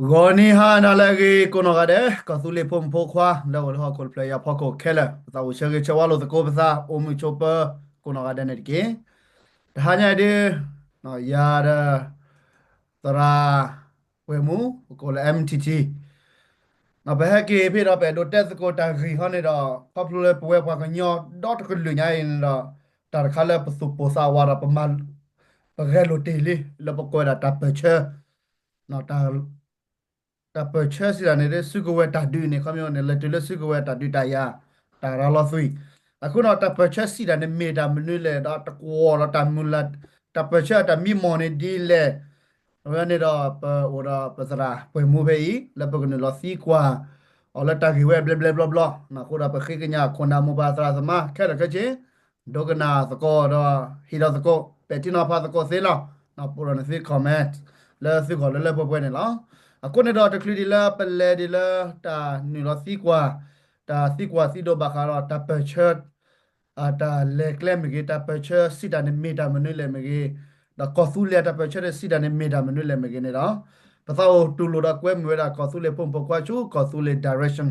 ဂီၤနံၤဟါနၤလၢအဂ့ၤကိးနီၢ်ဂၤဒဲး, ကီၢ်သူလ့ၤဖိမုၣ်ဖိခွါ လၢအိၣ်လၢဟီၣ်ခိၣ်တဖျၢၣ်အံၤအဖီခိၣ်ခဲလၢာ်, ပသးအိၣ်ဆၢဂ့ၤဆၢဝါလိာ်သကိးပသး အိၣ်မုာ်ဆိးပၢၤကိးနီၢ်ဂၤဒဲးန့ၣ်တက့ၢ်. တဟါညါအံၤဒုး ယၤဒီး သရၣ်ပှဲၤမူ ပကိးလၢ M T T ပဟဲက့ၤဖဲဒီးပအဲၣ်ဒိးတဲသကိးတၢ်ဂ့ၢ်ဟီန့ၣ်ဒီး ခီဖျိလၢပဝဲပှၤကညီဒီတကလုာ်ညါအံၤန့ၣ်ဒီး တၢ်တခါလၢပသူၣ်ပိၢ်သးဝးဒီး ပဂဲၤလိာ်တ့ၢ်လံ လၢပကိးဝဲဒၣ်တၢ်ပၢၢ်ဆၢ တၢ်ပၢၢ်ဆၢစံးတၢ်န့ၣ် ဒ်စုကဝဲၤတၢ်ဒုးန့ၣ် ခီဖျိန့ၣ် လဲၤတုၤလၢစုကဝဲၤတၢ်ဒုးတၢ်ယၤ တၢ်ရၤလီၤသွံၣ်. အဃိဒီး တၢ်ပၢၢ်ဆၢစံးတၢ်န့ၣ် မ့ၢ်တၢ်မနုၤလဲၣ် ဒီးတကွီၢ်ဒီးတၢ်မုၢ်လၢ် တၢ်ပၢၢ်ဆၢအတၢ်မံမီၢ်န့ၣ်ဒ်လဲၣ်. အဝဲန့ၣ်ဒီး ပအိၣ်ဒီးပသရၣ်ပှဲၤမူဖဲအံၤ လၢပကနုာ်လီၤသံကွၢ်အီၤလၢတၢ်ဂ့ၢ်ဝဲဘျဲဘျဲဘျီဘျီ, အဃိဒီးပဃ့ကညးခိၣ်နၢ်မိၢ်ပၢ်သရၣ်သမါခဲလၢာ်ခဲဆ့ ဒိကနၣ်သကိးဒီးဟ့ၣ်ဒီးသကိး ပဲာ်ထံနီၤဖးသကိးသ့လီၤ. ပအိၣ်ဒီးနသု comment လၢသုဂီၢ်လၢလၢပှဲၤပှဲၤန့ၣ်လီၤ. အဃိန့ၣ်ဒီးတချုးဒံးလၢပလဲၤဒံးလၢတၢ်နုာ်လီၤသံကွၢ် တၢ်သံကွၢ်သံဒိးဘၣ်ဃးဒီးတၢ်ပၢၢ်ဆၢ တၢ်လဲၤကျဲမ့ၢ်ဂ့ၤ တၢ်ပၢၢ်ဆၢစံးတၢ်န့ၣ်မ့ၢ်တၢ်မနုၤလဲၣ်မ့ၢ်ဂ့ၤ, ဒီးကီၢ်သူလ့ၤအတၢ်ပၢၢ်ဆၢန့ၣ်စံးတၢ်န့ၣ်မ့ၢ်တၢ်မနုၤလဲၣ်မ့ၢ်ဂ့ၤန့ၣ်ဒီး ပသးအိၣ်တူၢ်လိာ်ဒီးကွဲမုာ်ဝဲဒၣ်ကီၢ်သူလ့ၤဖိမုၣ်ဖိခွါဆူ ကီၢ်သူလ့ၤ direction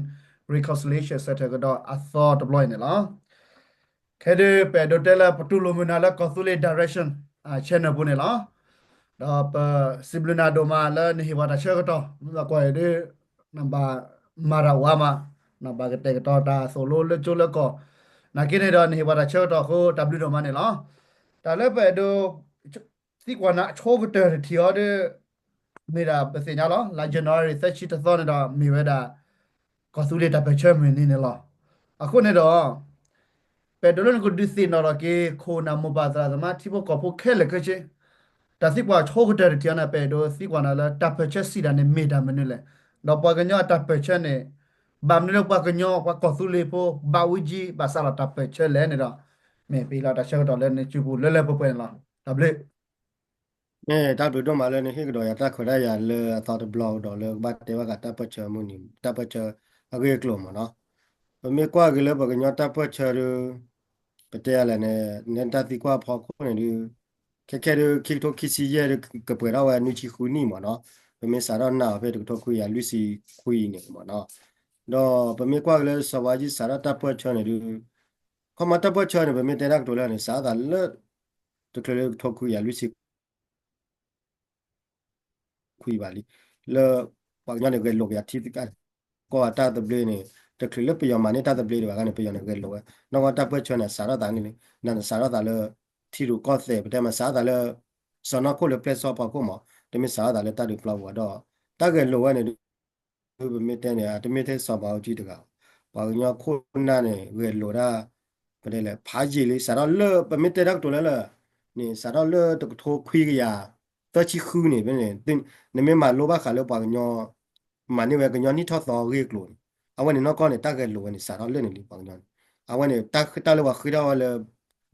reconciliation center ကဒီးအသီတဘျီအံၤန့ၣ်လီၤ. ခဲဒုး ပအဲၣ်ဒိးတဲလၢပတူၢ်လိာ်မုာ်နၤလၢကီၢ်သူလ့ၤ direction channel ပူၤန့ၣ်လီၤ. ဒီးပစံးဘျုးနၤဒိၣ်မးလၢနဟ့ၣ်ပှၤတၢ်ဆၢကတီၢ် မ့ၢ်ကွၢ်အံၤဒုး နဘၣ်မၤတၢ်အိၣ်အါမး, နဘၣ်ကတဲာ်ကတီၤတၢ်သိၣ်လိလၢကၠိလၢကီၢ်, နာ်က့န့ၣ်ဒီးနဟ့ၣ်ပှၤတၢ်ဆၢကတီၢ်အဃိ တၢ်ဘျုးဒိၣ်မးန့ၣ်လီၤ. တၢ်လၢပအဲၣ်ဒိး သံကွၢ်နၤအဆိကတၢၢ်တထံၣ်အီၤဒီး မ့ၢ်ဒၣ်ပသ့ၣ်ညါလီၤ လါ January သၢဆံတသီန့ၣ်ဒီး မ့ၢ်ဝဲဒၣ် ကီၢ်သူလ့ၤတၢ်ပၢၢ်ဆၢမုၢ်နံၤန့ၣ်လီၤ. အဃိန့ၣ်ဒီး ပအဲၣ်ဒိးလၢနကဒုးသ့ၣ်နီၣ်ထီၣ်က့ၤ ခိၣ်နၢ်မိၢ်ပၢ်သရၣ်သမါထံဖိကီၢ်ဖိခဲလၢာ်ခဲဆ့ တၢ်သံကွၢ်ဆိကတၢၢ်တထံၣ်အီၤန့ၣ် ပအဲၣ်ဒိးသံကွၢ်နၤလၢ တၢ်ပၢၢ်ဆၢစံးတၢ်န့ၣ်မ့ၢ်တၢ်မနုၤလဲၣ်, ဒီးပှၤကညီအတၢ်ပၢၢ်ဆၢန့ၣ် ဘၣ်မနုၤလၢပှၤကညီ ပှၤကီၢ်သူလ့ၤဖိ ဘၣ်ဝံကံ ဘၣ်စးထီၣ်တၢ်ပၢၢ်ဆၢလဲၣ်န့ၣ်ဒီး မ့ၢ်ပဟ့ၣ်လီၤတၢ်ဆၢကတီၢ်လၢနစုပူၤလၢလၢပှဲၤပှဲၤန့ၣ်လီၤ. တၢ်ဘျုး မ့ၢ်တၢ်ဘျုးဒိၣ်မးလၢနဟ့ၣ်ကဒီးယၤတၢ်ခွဲးတၢ်ယာ်လၢအသီတဘျီကဒီးလၢကဘၣ်တဲဘၣ်ဃးတၢ်ပၢၢ်ဆၢမုၢ်နံၤ တၢ်ပၢၢ်ဆၢအဂ့ၢ်အကျိၤမ့ၢ်နီၤ. ပမ့ၢ်ကွၢ်က့ၤလၢပှၤကညီတၢ်ပၢၢ်ဆၢဒီး ပတဲယၤလဲၣ်န့ၣ် နဲတၢ်သံကွၢ်ဖီခိၣ်န့ၣ်ဒုး ခဲခဲဒုး ခံကထိခံဆံယဲၢ်ဒုး ကပှဲၤထီၣ်ဝဲနွံဆံဃုနံၣ်မ့ၢ်နီၤ. ပမ့ၢ်စးထီၣ်နၢ်အီၤဖဲတကထိခွံကယၤလွံၢ်ဆံခွံအံၤန့ၣ်မ့ၢ်နီၤ. ဒီးပမ့ၢ်ကွၢ်က့ၤလၢစီၤဘးအူကၠံစးထီၣ်တၢ်ပၢၢ်ဆၢန့ၣ်ဒုး ခီမီတၢ်ပၢၢ်ဆၢန့ၣ် ပမ့ၢ်တဲတၢ်ကတိၤလၢန့ၣ် စးထီၣ်သးလၢ တချုးလၢတကထိခွံကယၤလွံၢ်ဆံခွံဘၣ်လံ, လၢပှၤကညီန့ၣ် ဂဲၤလိာ်က့ၤအထံကီၢ်အတၢ်သဘျ့န့ၣ် တချုးလၢပယီၤမၤန့ၢ်တၢ်သဘျ့ဒံးဘၣ်ခါန့ၣ် ပယီၤန့ၣ်ဂဲၤလိာ်ဝဲ. နီၢ်ကီၢ်တၢ်ပၢၢ်ဆၢန့ၣ် စးထီၣ်သးန့ၣ် စးထီၣ်သးလၢ ထံရူၢ်ကီၢ်သဲး ပတဲမး စးထီၣ်သးလၢ စီၢ်နီၤခိၣ်လၢပျဲၢ်စီၣ်ဖီခိၣ်မး တမ့ၢ်စးထီၣ်သးလၢတၢ်ဒုးပျီပူၤဘၣ်ဒီး တၢ်ဂဲၤလိာ်ဝဲန့ၣ်ဒုး ပမ့ၢ်တဲန့ၣ် တမ့ၢ်ထဲစီၤဘးအူကၠံတဂၤ, ပှၤကညီခိၣ်နၢ်န့ၣ် ဂဲၤလိာ်ဒၣ် ပတဲလဲၣ် ဖးယံာ်လံ စးထီၣ်လၢ ပမ့ၢ်တဲတၢ်ကတိၤလၢလၢ န့ၣ် စးထီၣ်လၢတကထိခွံကယၤ သၢဆံဃုန့ၣ် နမ့ၢ်မၤလိဘၣ်ဃးလၢပှၤကညီ မၤန့ၢ်ဝဲကညီနံၣ်ထီၣ်သီအဂ့ၢ်အကျိၤန့ၣ် အဝဲန့ၣ်နီၢ်ကီၢ်န့ၣ် တၢ်ဂဲၤလိာ်ဝဲန့ၣ် စးထီၣ်လၢန့ၣ်လံ ပှၤကညီန့ၣ် အဝဲန့ၣ် တၢ်လၢပှၤဃ့ထီၣ်ဝဲလၢ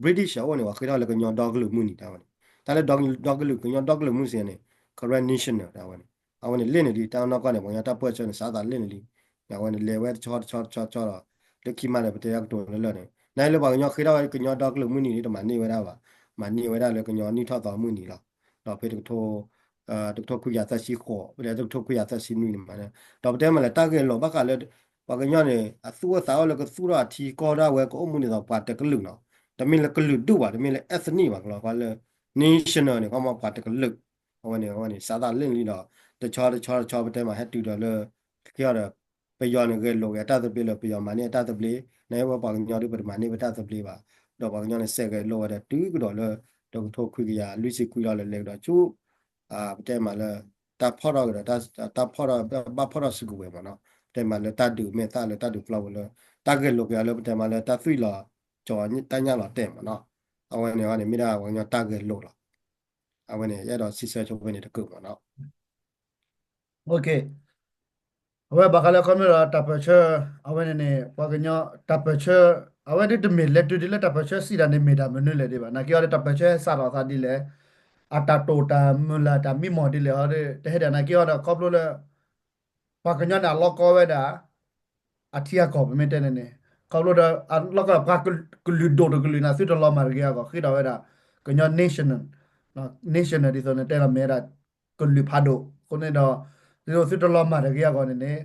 British အအိၣ်န့ၣ် ပှၤဃ့ထီၣ်ဝဲလၢကညီဒီကလုာ်မုၢ်နံၤတၢ်ဝဲန့ၣ် တၢ်လၢဒီကလုာ် ကညီဒီကလုာ်မုၢ်စ့ၢ်န့ၣ် Karen National တၢ်ဝဲန့ၣ် အဝဲန့ၣ်လ့ၣ်န့ၣ်လံ တၢ်နီၢ်ကီၢ်န့ၣ် ပှၤကညီတၢ်ပၢၢ်ဆၢန့ၣ် စးထီၣ်သးလ့ၣ်န့ၣ်လံ အဝဲန့ၣ်လဲၤဝဲတဆီတဆီတဆီတဆီဒီး လၢခံမးန့ၣ် ပတဲတၢ်ကတိၤလၢလၢန့ၣ် နလၢပှၤကညီဃ့ထီၣ်ဝဲကညီဒီကလုာ်မုၢ်နံၤန့ၣ် တမၤန့ၢ်ဝဲဒၣ်ဘၣ်, မၤန့ၢ်ဝဲဒၣ်လၢကညီနံၣ်ထီၣ်သီမုၢ်နံၤလီၤ. ဒီးဖဲတကထိ တကထိခွံကယၤသၢဆံဃိး ဒီးတကထိခွံကယၤသၢဆံနွံန့ၣ်မး ဒီးပတဲမးလၢတၢ်ဂဲၤလိာ်ဘၣ်ဃးလၢ ပှၤကညီန့ၣ် အသူၣ်အိၣ်သးအိၣ်လၢကသူၣ်ထီၣ်အထံကီၢ်ဒၣ်ဝဲကအိၣ်မူန့ၣ်ဒီးပှၤတကလုာ်နီၤ, တမ့ၢ်လၢကလုာ်ဒူၣ်ဘၣ် တမ့ၢ်လၢ ethnic ဘၣ်ကလီၤ ပှၤလၢ national န့ၣ် ခီမီပှၤတကလုာ် အဝဲန့ၣ် အဝဲန့ၣ် စးထီၣ်သးလ့ၣ်န့ၣ်လံဒီး တဆီတဆီတဆီပတဲမးဟဲတုၤဒီးလၢ ခံအီၤဒီး ပယီၤန့ၣ်ဂဲၤလိာ်က့ၤအတၢ်သဘျ့လၢပယီၤမၤန့ၢ်အတၢ်သဘျ့ နဝဲပှၤကညီဒုးပတမၤန့ၢ်ပတၢ်သဘျ့ဘၣ်, ဒီးပှၤကညီန့ၣ်စဲးဂဲၤလိာ်ဝဲဒီးတုၤကဒီးလၢ တကထိခွံကယၤလွံၢ်ဆံခွံလီၤလၢလဲၤကဒီးဆူ ပတဲမးလၢ တၢ်ဖီၣ်ထီၣ်ကဒီး တၢ်ဖီၣ်ထီၣ် ဘၣ်ဖီၣ်ထီၣ်စုကဝဲၤမးနီၤ, ပတဲမးလၢတၢ်ဒုးမဲာ်သၣ်လၢတၢ်ဒုးပျီပူၤလၢ တၢ်ဂဲၤလိာ်က့ၤအီၤလၢပတဲမးလၢတၢ်သွံၣ်လီၤကီၤတၢ်ညၣ်လီၤတဲာ်မးနီၤ, အဝဲန့ၣ်န့ၣ် မ့ၢ်ဒၣ်ပှၤကညီတၢ်ဂဲၤလိာ်လီၤ. အဝဲန့ၣ် ယအဲၣ်ဒိးစံးဆၢဆိဖဲန့ၣ်တက့ၢ်မးနီၤ. အဝဲဘၣ်ဃးလၢခီမ့ၢ်ဒီးတၢ်ပၢၢ်ဆၢ အဝဲန့ၣ်န့ၣ် ပှၤကညီတၢ်ပၢၢ်ဆၢ အဝဲဒၣ်တမ့ၢ်လဲၤတုၤဒ်လၢတၢ်ပၢၢ်ဆၢစံးတၢ်န့ၣ်မ့ၢ်တၢ်မနုၤလဲၣ်ဒံးဘၣ် နာ်က့အီၤဒီးတၢ်ပၢၢ်ဆၢဟဲစးထီၣ်သးဒ်လဲၣ် အတၢ်တိာ်တၢ်မုၢ်လၢ်တၢ်မံမီၢ်ဒ်လဲၣ်အီၤဒီး တဟဲဒၣ်နာ်က့အီၤဒီးခီဖျိလၢ ပှၤကညီန့ၣ်အလီၢ်ကီဝဲဒၣ် အထံအကီၢ်ပမ့ၢ်တဲန့ၣ်န့ၣ် ခီဖျိဒီးအလီၢ်ကီပှၤကလုာ်ဒိၣ်တကလုာ်န့ၣ် သုတလီၤမၢ်တဂ့ၤအဂီၢ် ဃ့ထီၣ်ဝဲဒၣ် ကညီ national, national ဒ်သိးန့ၣ်တဲလီၤမ့ၢ်ဝဲဒၣ် ကလုာ်ဖးဒိၣ် အဃိန့ၣ်ဒီး ဒ်သိးသုတလီၤမၢ်တဂ့ၤအဂီၢ်န့ၣ်န့ၣ်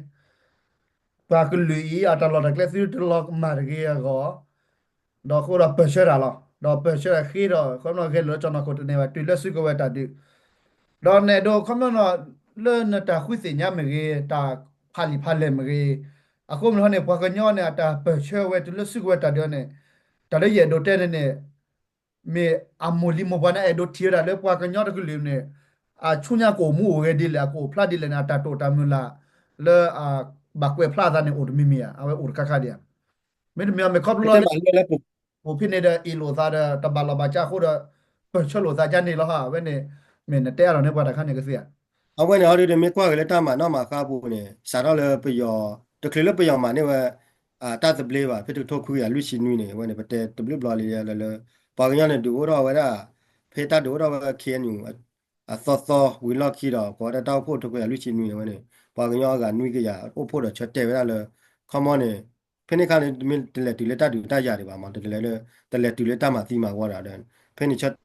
ပှၤကလုာ်အံၤ အတၢ်လီၢ်တၢ်ကျဲသုတလီၤမၢ်တဂ့ၤအဂီၢ် ဒီးဃိဒီးပၢၢ်ဆၢတၢ်လီၤ. ဒီးပၢၢ်ဆၢတၢ်ဃ့ဒီး ခီဖျိဂဲၤလိာ်လၢကၠီၣ်နီၢ်ခိၣ်တန့ၢ်ဘၣ် တုၤလၢစုကဝဲၤတၢ်ဒုး ဒီးနဲၣ်ဒိးခီဖျိနီၤ လၢနတၢ်ဃုသ့ၣ်ညါမ့ၢ်ဂ့ၤ တၢ်ဖးလံာ်ဖးလဲၢ်မ့ၢ်ဂ့ၤ အဃိမ့ၢ်ဟီန့ၣ် ပှၤကညီန့ၣ် အတၢ်ပၢၢ်ဆၢဝဲတုၤလၢစုကဝဲၤတၢ်ဒုးန့ၣ် တၢ်လၢယအဲၣ်ဒိးတဲန့ၣ်န့ၣ် မ့ၢ်အမိၢ်လံၤမိၢ်ပှၢ်န့ၣ် အဲၣ်ဒိးထံၣ်ဝဲဒၣ်လၢပှၤကညီတကလုာ်န့ၣ် အဆူညါကအိၣ်မူအိၣ်ဂဲၤဒ်လဲၣ် အကအိၣ်ဖျါဒ်လဲၣ်န့ၣ် အတၢ်တိာ်တၢ်မုၢ်လၢ် လၢအဘၣ်ကွဲးဖျါအသးန့ၣ် အိၣ်တမံၤမံၤဧါ အဝဲအိၣ်တခါခါဒံးဧါ. မ့တမ့ၢ်အီၤမ့ၢ်ခီဖျိလၢ အိၣ်ဖဲန့ၣ်ဒီး အ့ၣ်လိာ်သးဒီး တဘၣ်လီၢ်ဘၣ်စးအဃိဒီး ပၢၢ်ဆၢလိာ်သးဒ်န့ၣ်လီၤဟါ အဝဲန့ၣ် မ့ၢ်နတဲအါထီၣ်န့ၢ်ပှၤတၢ်ခါန့ၣ်ကသ့ဧါ. အဝဲန့ၣ်အီၤဒုး မ့ၢ်ကွၢ်က့ၤလၢတၢ်မၤနီၣ်မၤဃါအပူၤန့ၣ် စးထီၣ်လၢပယီၤ တချုးလၢပယီၤမၤန့ၢ်ဝဲ တၢ်သဘျ့ဘၣ် ဖဲတကထိခွံကယၤလွံၢ်ဆံနွံန့ၣ် အဝဲန့ၣ် ပတဲတဘျုးဘျီလံလၢ ပှၤကညီန့ၣ် ဒုးအိၣ်ထီၣ်ဝဲဒၣ် ဖဲတၢ်ဒုးအိၣ်ထီၣ်ဝဲ ခ့ၣ်အဲၣ်ယူၣ် အသီသီဝံၤလီၢ်ခံဒီး ကိးဝဲဒၣ်တၢ်အိၣ်ဖှိၣ်တကထိခွံကယၤလွံၢ်ဆံနွံန့ၣ် အဝဲန့ၣ် ပှၤကညီအဂၤနွံကယၤအိၣ်ဖှိၣ်ဒီးဆၢတဲာ်ဝဲဒၣ်လၢ ခီမီန့ၣ် ဖဲန့ၣ်အခါန့ၣ် မ့ၢ်တလဲၤတုၤလၢတၢ်ဒုးတၢ်ယၤဒံးဘၣ်မး တလဲၤလၢ တလဲၤတုၤလၢတၢ်မၤသံမၤဝီဒီး ဖဲန့ၣ်ဆၢ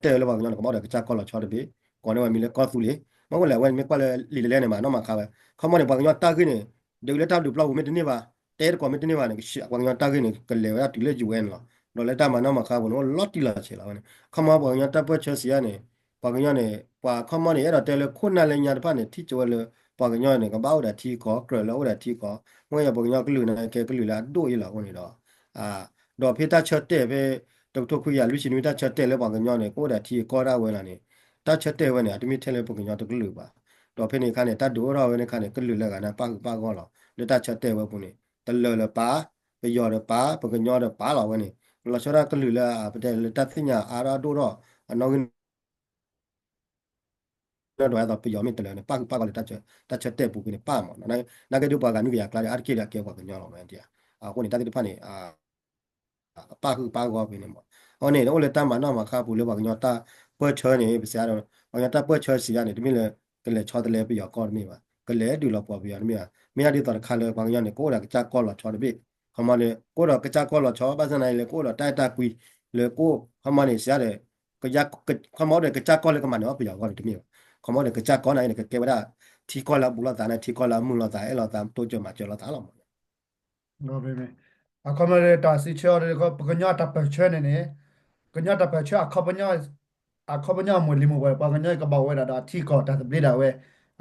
တဲဝဲလၢပှၤကညီန့ၣ် ကဘၣ်အိၣ်ဒီးကစၢ်ကီၢ်လီၤဆီတဘ့ၣ် ကိးန့ၢ်ဝဲမံၤလၢကီၢ်သူလ့ၤ မ့ၢ်ဝဲလဲၣ် အဝဲန့ၣ်မ့ၢ်ကွၢ်လၢလံာ်လဲၢ်လဲၢ်န့ၣ် မၤနီၣ်မၤဃါဝဲ ခီမီန့ၣ် ပှၤကညီတၢ်ဂ့ၢ်န့ၣ် ဒုးလၢတၢ်ဒုးပျီပူၤမ့ၢ်တန့ၢ်ဘၣ် တဲတကိးမ့ၢ်တန့ၢ်ဘၣ်န့ၣ် ပှၤကညီတၢ်ဂ့ၢ်န့ၣ် ကလဲၤဝဲဒၣ်တုၤလၢ ယူၢ်အ့ၣ်လီၤ ဒီးလၢတၢ်မၤနီၣ်မၤဃါပူၤန့ၣ် အိၣ်လီၤတံၢ်လီၤဆဲးလီၤဝဲန့ၣ် ခီမီပှၤကညီတၢ်ပၢၢ်ဆၢစံးယါန့ၣ် ပှၤကညီန့ၣ် ပှၤခီမီန့ၣ် အဲၣ်ဒိးတဲလၢခိၣ်နၢ်လၢညါတဖၣ်န့ၣ် ထံၣ်ကၠိဝဲလၢ ပှၤကညီန့ၣ် ကဘၣ်အိၣ်ဒီးထံကီၢ် ကြၢးလၢအိၣ်ဒီးထံကီၢ် မ့ၢ်ယပှၤကညီကလုာ်န့ၣ် ကဲကလုာ်လၢအဒိၣ်အံၤလီၤအဃိန့ၣ်ဒီး ဒီးဖဲတၢ်ဆၢတဲာ်ဖဲ တကထိခွံကယၤလွံၢ်ဆံနွံ တၢ်ဆၢတဲာ်လၢပှၤကညီန့ၣ် ကအိၣ်ဒီးထံကီၢ်ဒၣ်ဝဲလီၤန့ၣ် တၢ်ဆၢတဲာ်ဝဲန့ၣ် အတမ့ၢ်ထဲလၢပှၤကညီတကလုာ်ဘၣ်. ဒီးဖဲန့ၣ်အခါန့ၣ် တၢ်ဒုးအိၣ်ထီၣ်ဝဲန့ၣ်အခါန့ၣ် ကလုာ်လၢအဂၤန့ၣ် ပၣ်ဃုာ်ပၣ်ဂီၢ်လီၤ လၢတၢ်ဆၢတဲာ်ဝဲပူၤန့ၣ် တလၢၤလၢၤပၢ် ပယီၤဒီးပၢ် ပှၤကညီဒီးပၢ်လီၤဝဲန့ၣ် လီၤဆီဒၣ်ကလုာ်လၢအပတဲလၢတၢ်သ့ၣ်ညါအါထီၣ်အဒိၣ်ထီၣ် အနီၣ်ဂံၢ် ဒီးအသိးပယီၤမ့ၢ်တလၢၤန့ၣ် ပၣ်ဃုာ်ပၣ်ဂီၢ်လၢတၢ်ဆၢတဲာ်ပူၤဖဲန့ၣ်ပၣ်မး နာ်က့ဒုးပှၤဂၤနွံကယၤကျါဒီး အါတက့ၢ်ဒီးအကဲပှၤကညီလီၤမး အဃိန့ၣ် တၢ်သ့ၣ်တဖၣ်န့ၣ်အပၣ်ဃုာ်ပၣ်ဂီၢ်ဖဲန့ၣ်မး အဃိန့ၣ် အိၣ်လၢတၢ်မၤနီၣ်မၤဃါပူၤလၢပှၤကညီတၢ်ပၢၢ်ဆၢန့ၣ် ပစံးဒီး ပှၤကညီတၢ်ပၢၢ်ဆၢစံးယါန့ၣ် တမ့ၢ်လၢ ကလဲၤဆီတလဲပယီၤကီၢ်တမ့ၢ်ဘၣ် ကလဲၤဒုးလီၤပှီၢ်ပယီၤတမ့ၢ်ဘၣ် မ့ၢ်ဒ်သိးတခါလၢပှၤကညီန့ၣ် ကအိၣ်ဒီးကစၢ်ကီၢ်လီၤဆီတဘ့ၣ် ခီမီန့ၣ် ကအိၣ်ဒီးကစၢ်ကီၢ်လီၤဆီ ဘၣ်ဆၣ်သနာ်က့လၢကအိၣ်ဒီးတၢ်အဲၣ်တၢ်ကွံ လၢကအိၣ် ခီမီန့ၣ်စံးဒီး ခီမီဒီးကစၢ်ကီၢ်လၢကမၤန့ၢ်အီၤပယီၤအဂီၢ်န့ၣ်တမ့ၢ်ဘၣ် ခီမီဒီးကစၢ်ကီၢ်န့ၣ်န့ၣ် ကကဲဝဲဒၣ် ထံကီၢ်လၢအဘူးလိာ်သးန့ၣ် ထံကီၢ်လၢအမုာ်လိာ်သး အဲၣ်လိာ်သး တိစၢၤမၤစၢၤလိာ်သးလီၤမး အခီမီတၢ်စံးဆၢအီၤ ပှၤကညီတၢ်ပၢၢ်ဆၢန့ၣ်န့ၣ် ကညီတၢ်ပၢၢ်ဆၢ အခီပညီအမိၢ်လံၤမိၢ်ပှၢ် ပှၤကညီကဘၣ်အိၣ်ဝဲဒၣ်ဒီးအထံကီၢ်တၢ်သဘျ့ဒၣ်ဝဲ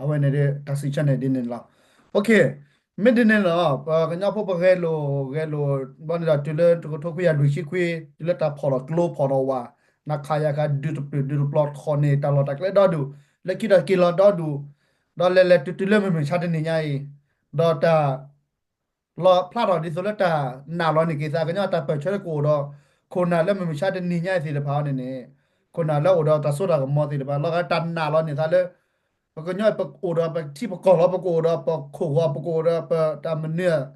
အဝဲန့ၣ်တၢ်စံးဆၢန့ၣ်ဒ်န့ၣ်လီၤ. မ့ၢ်ဒ်န့ၣ်လီၤ ပှၤကညီဖိပဂဲၤလိာ်ဂဲၤလိာ် ဘၣ်န့ၣ်ဒီးတုၤလၢတကထိခွံကယၤလွံၢ်ဆံခွံ တုၤလၢတၢ်ဖီၣ်လီၤကျိဖီၣ်လီၤဝၢ် နခးယၤခး ဒုးတပျုာ်ဒုးတပျီၤထီၣ်န့ၣ် တၢ်လီၢ်တၢ်ကျဲဒီဒူၣ် လၢခံဒီးက့ၤလီၤဒီဒူၣ် ဒီးလဲၤလဲၤတုၤတုၤလၢမုၢ်မုၢ်ဆါတနံၤညါအံၤ ဒီးတၢ် လီၤဖျါထီၣ်ဒ်သိးလၢတၢ်နာ်လီၤန့ၣ်က့ၤသး ကညီတၢ်ပၢၢ်ဆၢကအိၣ်ဒီး ခိၣ်နၢ်လၢမုၢ်မုၢ်ဆါတနံၤညါအံၤသ့ၣ်တဖၣ်အီၤန့ၣ်န့ၣ် ခိၣ်နၢ်လၢအိၣ်ဒီးတၢ်စိတၢ်ကမီၤသ့ၣ်တဖၣ် လီၤဂာ်တၢ်နာ်လီၤန့ၣ်သးလၢ ပကညီပအိၣ်ဒီးပထံပကီၢ်လီၤ ပကအိၣ်ဒီးပထံပကီၢ်လီၤ ပကအိၣ်ဒီးပတၢ်မနုၤ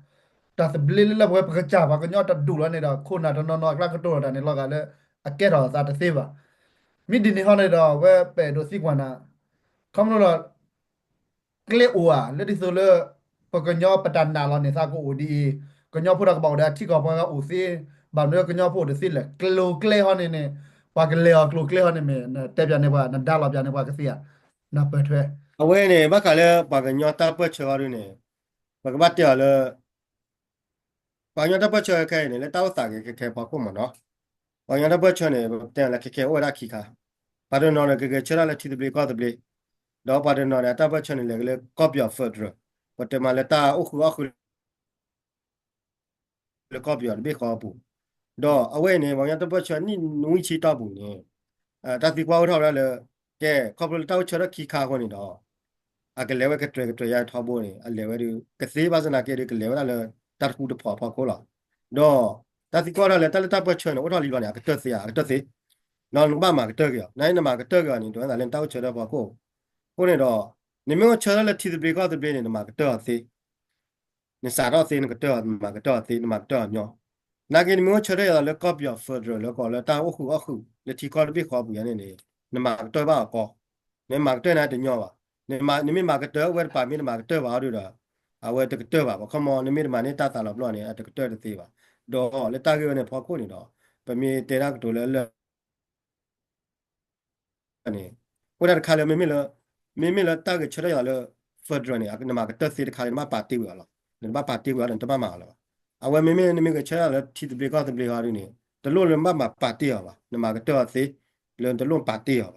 တၢ်သဘျ့လၢလၢပဝဲပကစၢ်ပှၤကညီတဒူၣ်လီၤန့ၣ်ဒီး ခိၣ်နၢ်တနီၤနီၤအကျါကတိၤလီၤတၢ်န့ၣ် လီၤဂာ်လၢအကဲထီၣ်အသးတသ့ဘၣ်. မ့ၢ်ဒ်န့ၣ်ဟီန့ၣ်ဒီး အဝဲပအဲၣ်ဒိးသံကွၢ်နၤ ခီဖျိလီၤ ကျဲအိၣ်ဧါ လၢဒ်သိးလၢ ပကညီပတၢ်နာ်လီၤန့ၣ်သးကအိၣ်ဒ်အံၤ, ကညီဖိဒီးကဘၣ်အိၣ်ဒီးအထံကီၢ်ပှၤဂၤအိၣ်သ့, ဘၣ်မနုၤကညီဖိအိၣ်တသ့လဲၣ်, ကျိၤကျဲဟီန့ၣ်န့ၣ်, ပှၤကလဲၤအီၤကျိၤကျဲဟီန့ၣ်မ့ၢ် နတဲပၠးန့ၢ်ပှၤ နဒါလီၤပၠးန့ၢ်ပှၤကသ့ဧါ, နပၢၢ်ထွဲ. အဝဲန့ၣ် ဘၣ်ဃးလၢပှၤကညီတၢ်ပၢၢ်ဆၢအီၤဒ်န့ၣ်, ပကဘၣ်တဲအီၤလၢ ပှၤကညီတၢ်ပၢၢ်ဆၢခဲအံၤန့ၣ် လၢတၢ်အိၣ်သးဂ့ၤခဲခဲအဖီခိၣ်မ့ၢ်နီၤ, ပှၤကညီတၢ်ပၢၢ်ဆၢန့ၣ် ပတဲလၢခဲခဲအိၣ်ဝဲဒၣ်ခံခါ, ပှၤတနီၤန့ၣ် ကဂဲၤဆၢထၢၣ်လၢထံသဘျ့ကီၢ်သဘျ့, ဒီးပှၤတနီၤန့ၣ် အတၢ်ပၢၢ်ဆၢန့ၣ် လဲၤက့ၤလၢကီၢ်ပယီၤ federal, ပတဲမးလၢတၢ်အိၣ်ဃုာ်အီၣ်ဃုာ် လၢကီၢ်ပယီၤတဘ့ၣ်ဃီအပူၤ, ဒီးအဝဲအံၤန့ၣ် ပှၤကညီတၢ်ပၢၢ်ဆၢနံၣ်နွံဆံတီၢ်ပူၤန့ၣ်, တၢ်သံကွၢ်အိၣ်ထီၣ်ဝဲဒၣ်လၢ, ကဲ ခီဖျိလၢတၢ်အိၣ်ဆၢထၢၣ်ခံခါအဃိန့ၣ်ဒီး, အကလဲၤဝဲကတြဲၤကတြဲၤယါထီဘိန့ၣ် အလဲၤဝဲဒၣ် ကသ့ဘၣ်ဆၣ်သနာ်က့ဒီး ကလဲၤဝဲဒၣ်လၢတၢ်တဃူတဖိးအဖီခိၣ်လီၤ. ဒီးတၢ်သံကွၢ်အိၣ်ထီၣ်လၢတၢ်လၢတၢ်ပၢၢ်ဆၢန့ၣ် အိၣ်ထီၣ်လံလီၤန့ၣ် အကတၢၢ်သ့ဧါ, အကတၢၢ်သ့, နကဘၣ်မၤကတၢၢ်က့ၤအီၤ, နနမၤကတၢၢ်က့ၤအီၤန့ၣ် ဒ်သိးလၢနတၢ်အိၣ်ဆၢထၢၣ်ဖီခိၣ်, အဃိန့ၣ်ဒီး, နမ့ၢ်အိၣ်ဆၢထၢၣ်လၢထံသဘျ့ကီၢ်သဘျ့န့ၣ် နမၤကတၢၢ်အီၤသ့ နစးထီၣ်သ့ နကတၢၢ်အီၤ နမၤကတၢၢ်အီၤသ့ နမၤကတၢၢ်အီၤညီ, နာ်က့နမ့ၢ်အိၣ်ဆၢထၢၣ်အီၤလၢကီၢ်ပယီၤ federal လၢကီၢ်လၢတၢ်အိၣ်ဃုာ်အီၣ်ဃုာ် လၢထံကီၢ်တဘ့ၣ်ဃီအပူၤယါန့ၣ်န့ၣ်, နမၤကတၢၢ်ဘၣ်အီၤကီ, နမၤကတၢၢ်န့ၣ်တညီဘၣ်, နမ့ၢ်မၤကတၢၢ်ဝဲတပၤမ့ၢ်နမၤကတၢၢ်ဘၣ်အီၤဒီး, အဝဲတကတၢၢ်ဘၣ် ပခီမီ နမ့ၢ်တမၤန့ၢ်တၢ်သးလီၤပျီန့ၣ် အတကတၢၢ်တသ့ဘၣ်, ဒီးလၢတၢ်ဂ့ၢ်ဝဲန့ၣ်ဖီခိၣ်န့ၣ်ဒီး, ပမ့ၢ်တဲတၢ်ကတိၤလၢအလၢာ် န့ၣ်, အိၣ်ဒၣ်တခါလၢမ့မ့ၢ်လၢ, မ့မ့ၢ်လၢတၢ်ဂဲၤဆၢထၢၣ်ယၤလၢ federal န့ၣ် နမၤကတၢၢ်သ့တခါလၢနဘၣ်ပာ်တ့ၢ်ဝဲအီၤလီၤ. နတဘၣ်ပာ်တ့ၢ်ဝဲအီၤဒီး နတဘၣ်မၤအီၤလၢၤဘၣ်. အဝဲမ့မ့ၢ်နမ့ၢ်ဂဲၤဆၢထၢၣ်လၢထံသဘျ့ကီၢ်သဘျ့ဟီဒ်န့ၣ် တလိၣ်လၢနဘၣ်မၤပာ်တ့ၢ်အီၤဘၣ်. နမၤကတၢၢ်အီၤသ့ လၢနတလိၣ်ပာ်တ့ၢ်အီၤ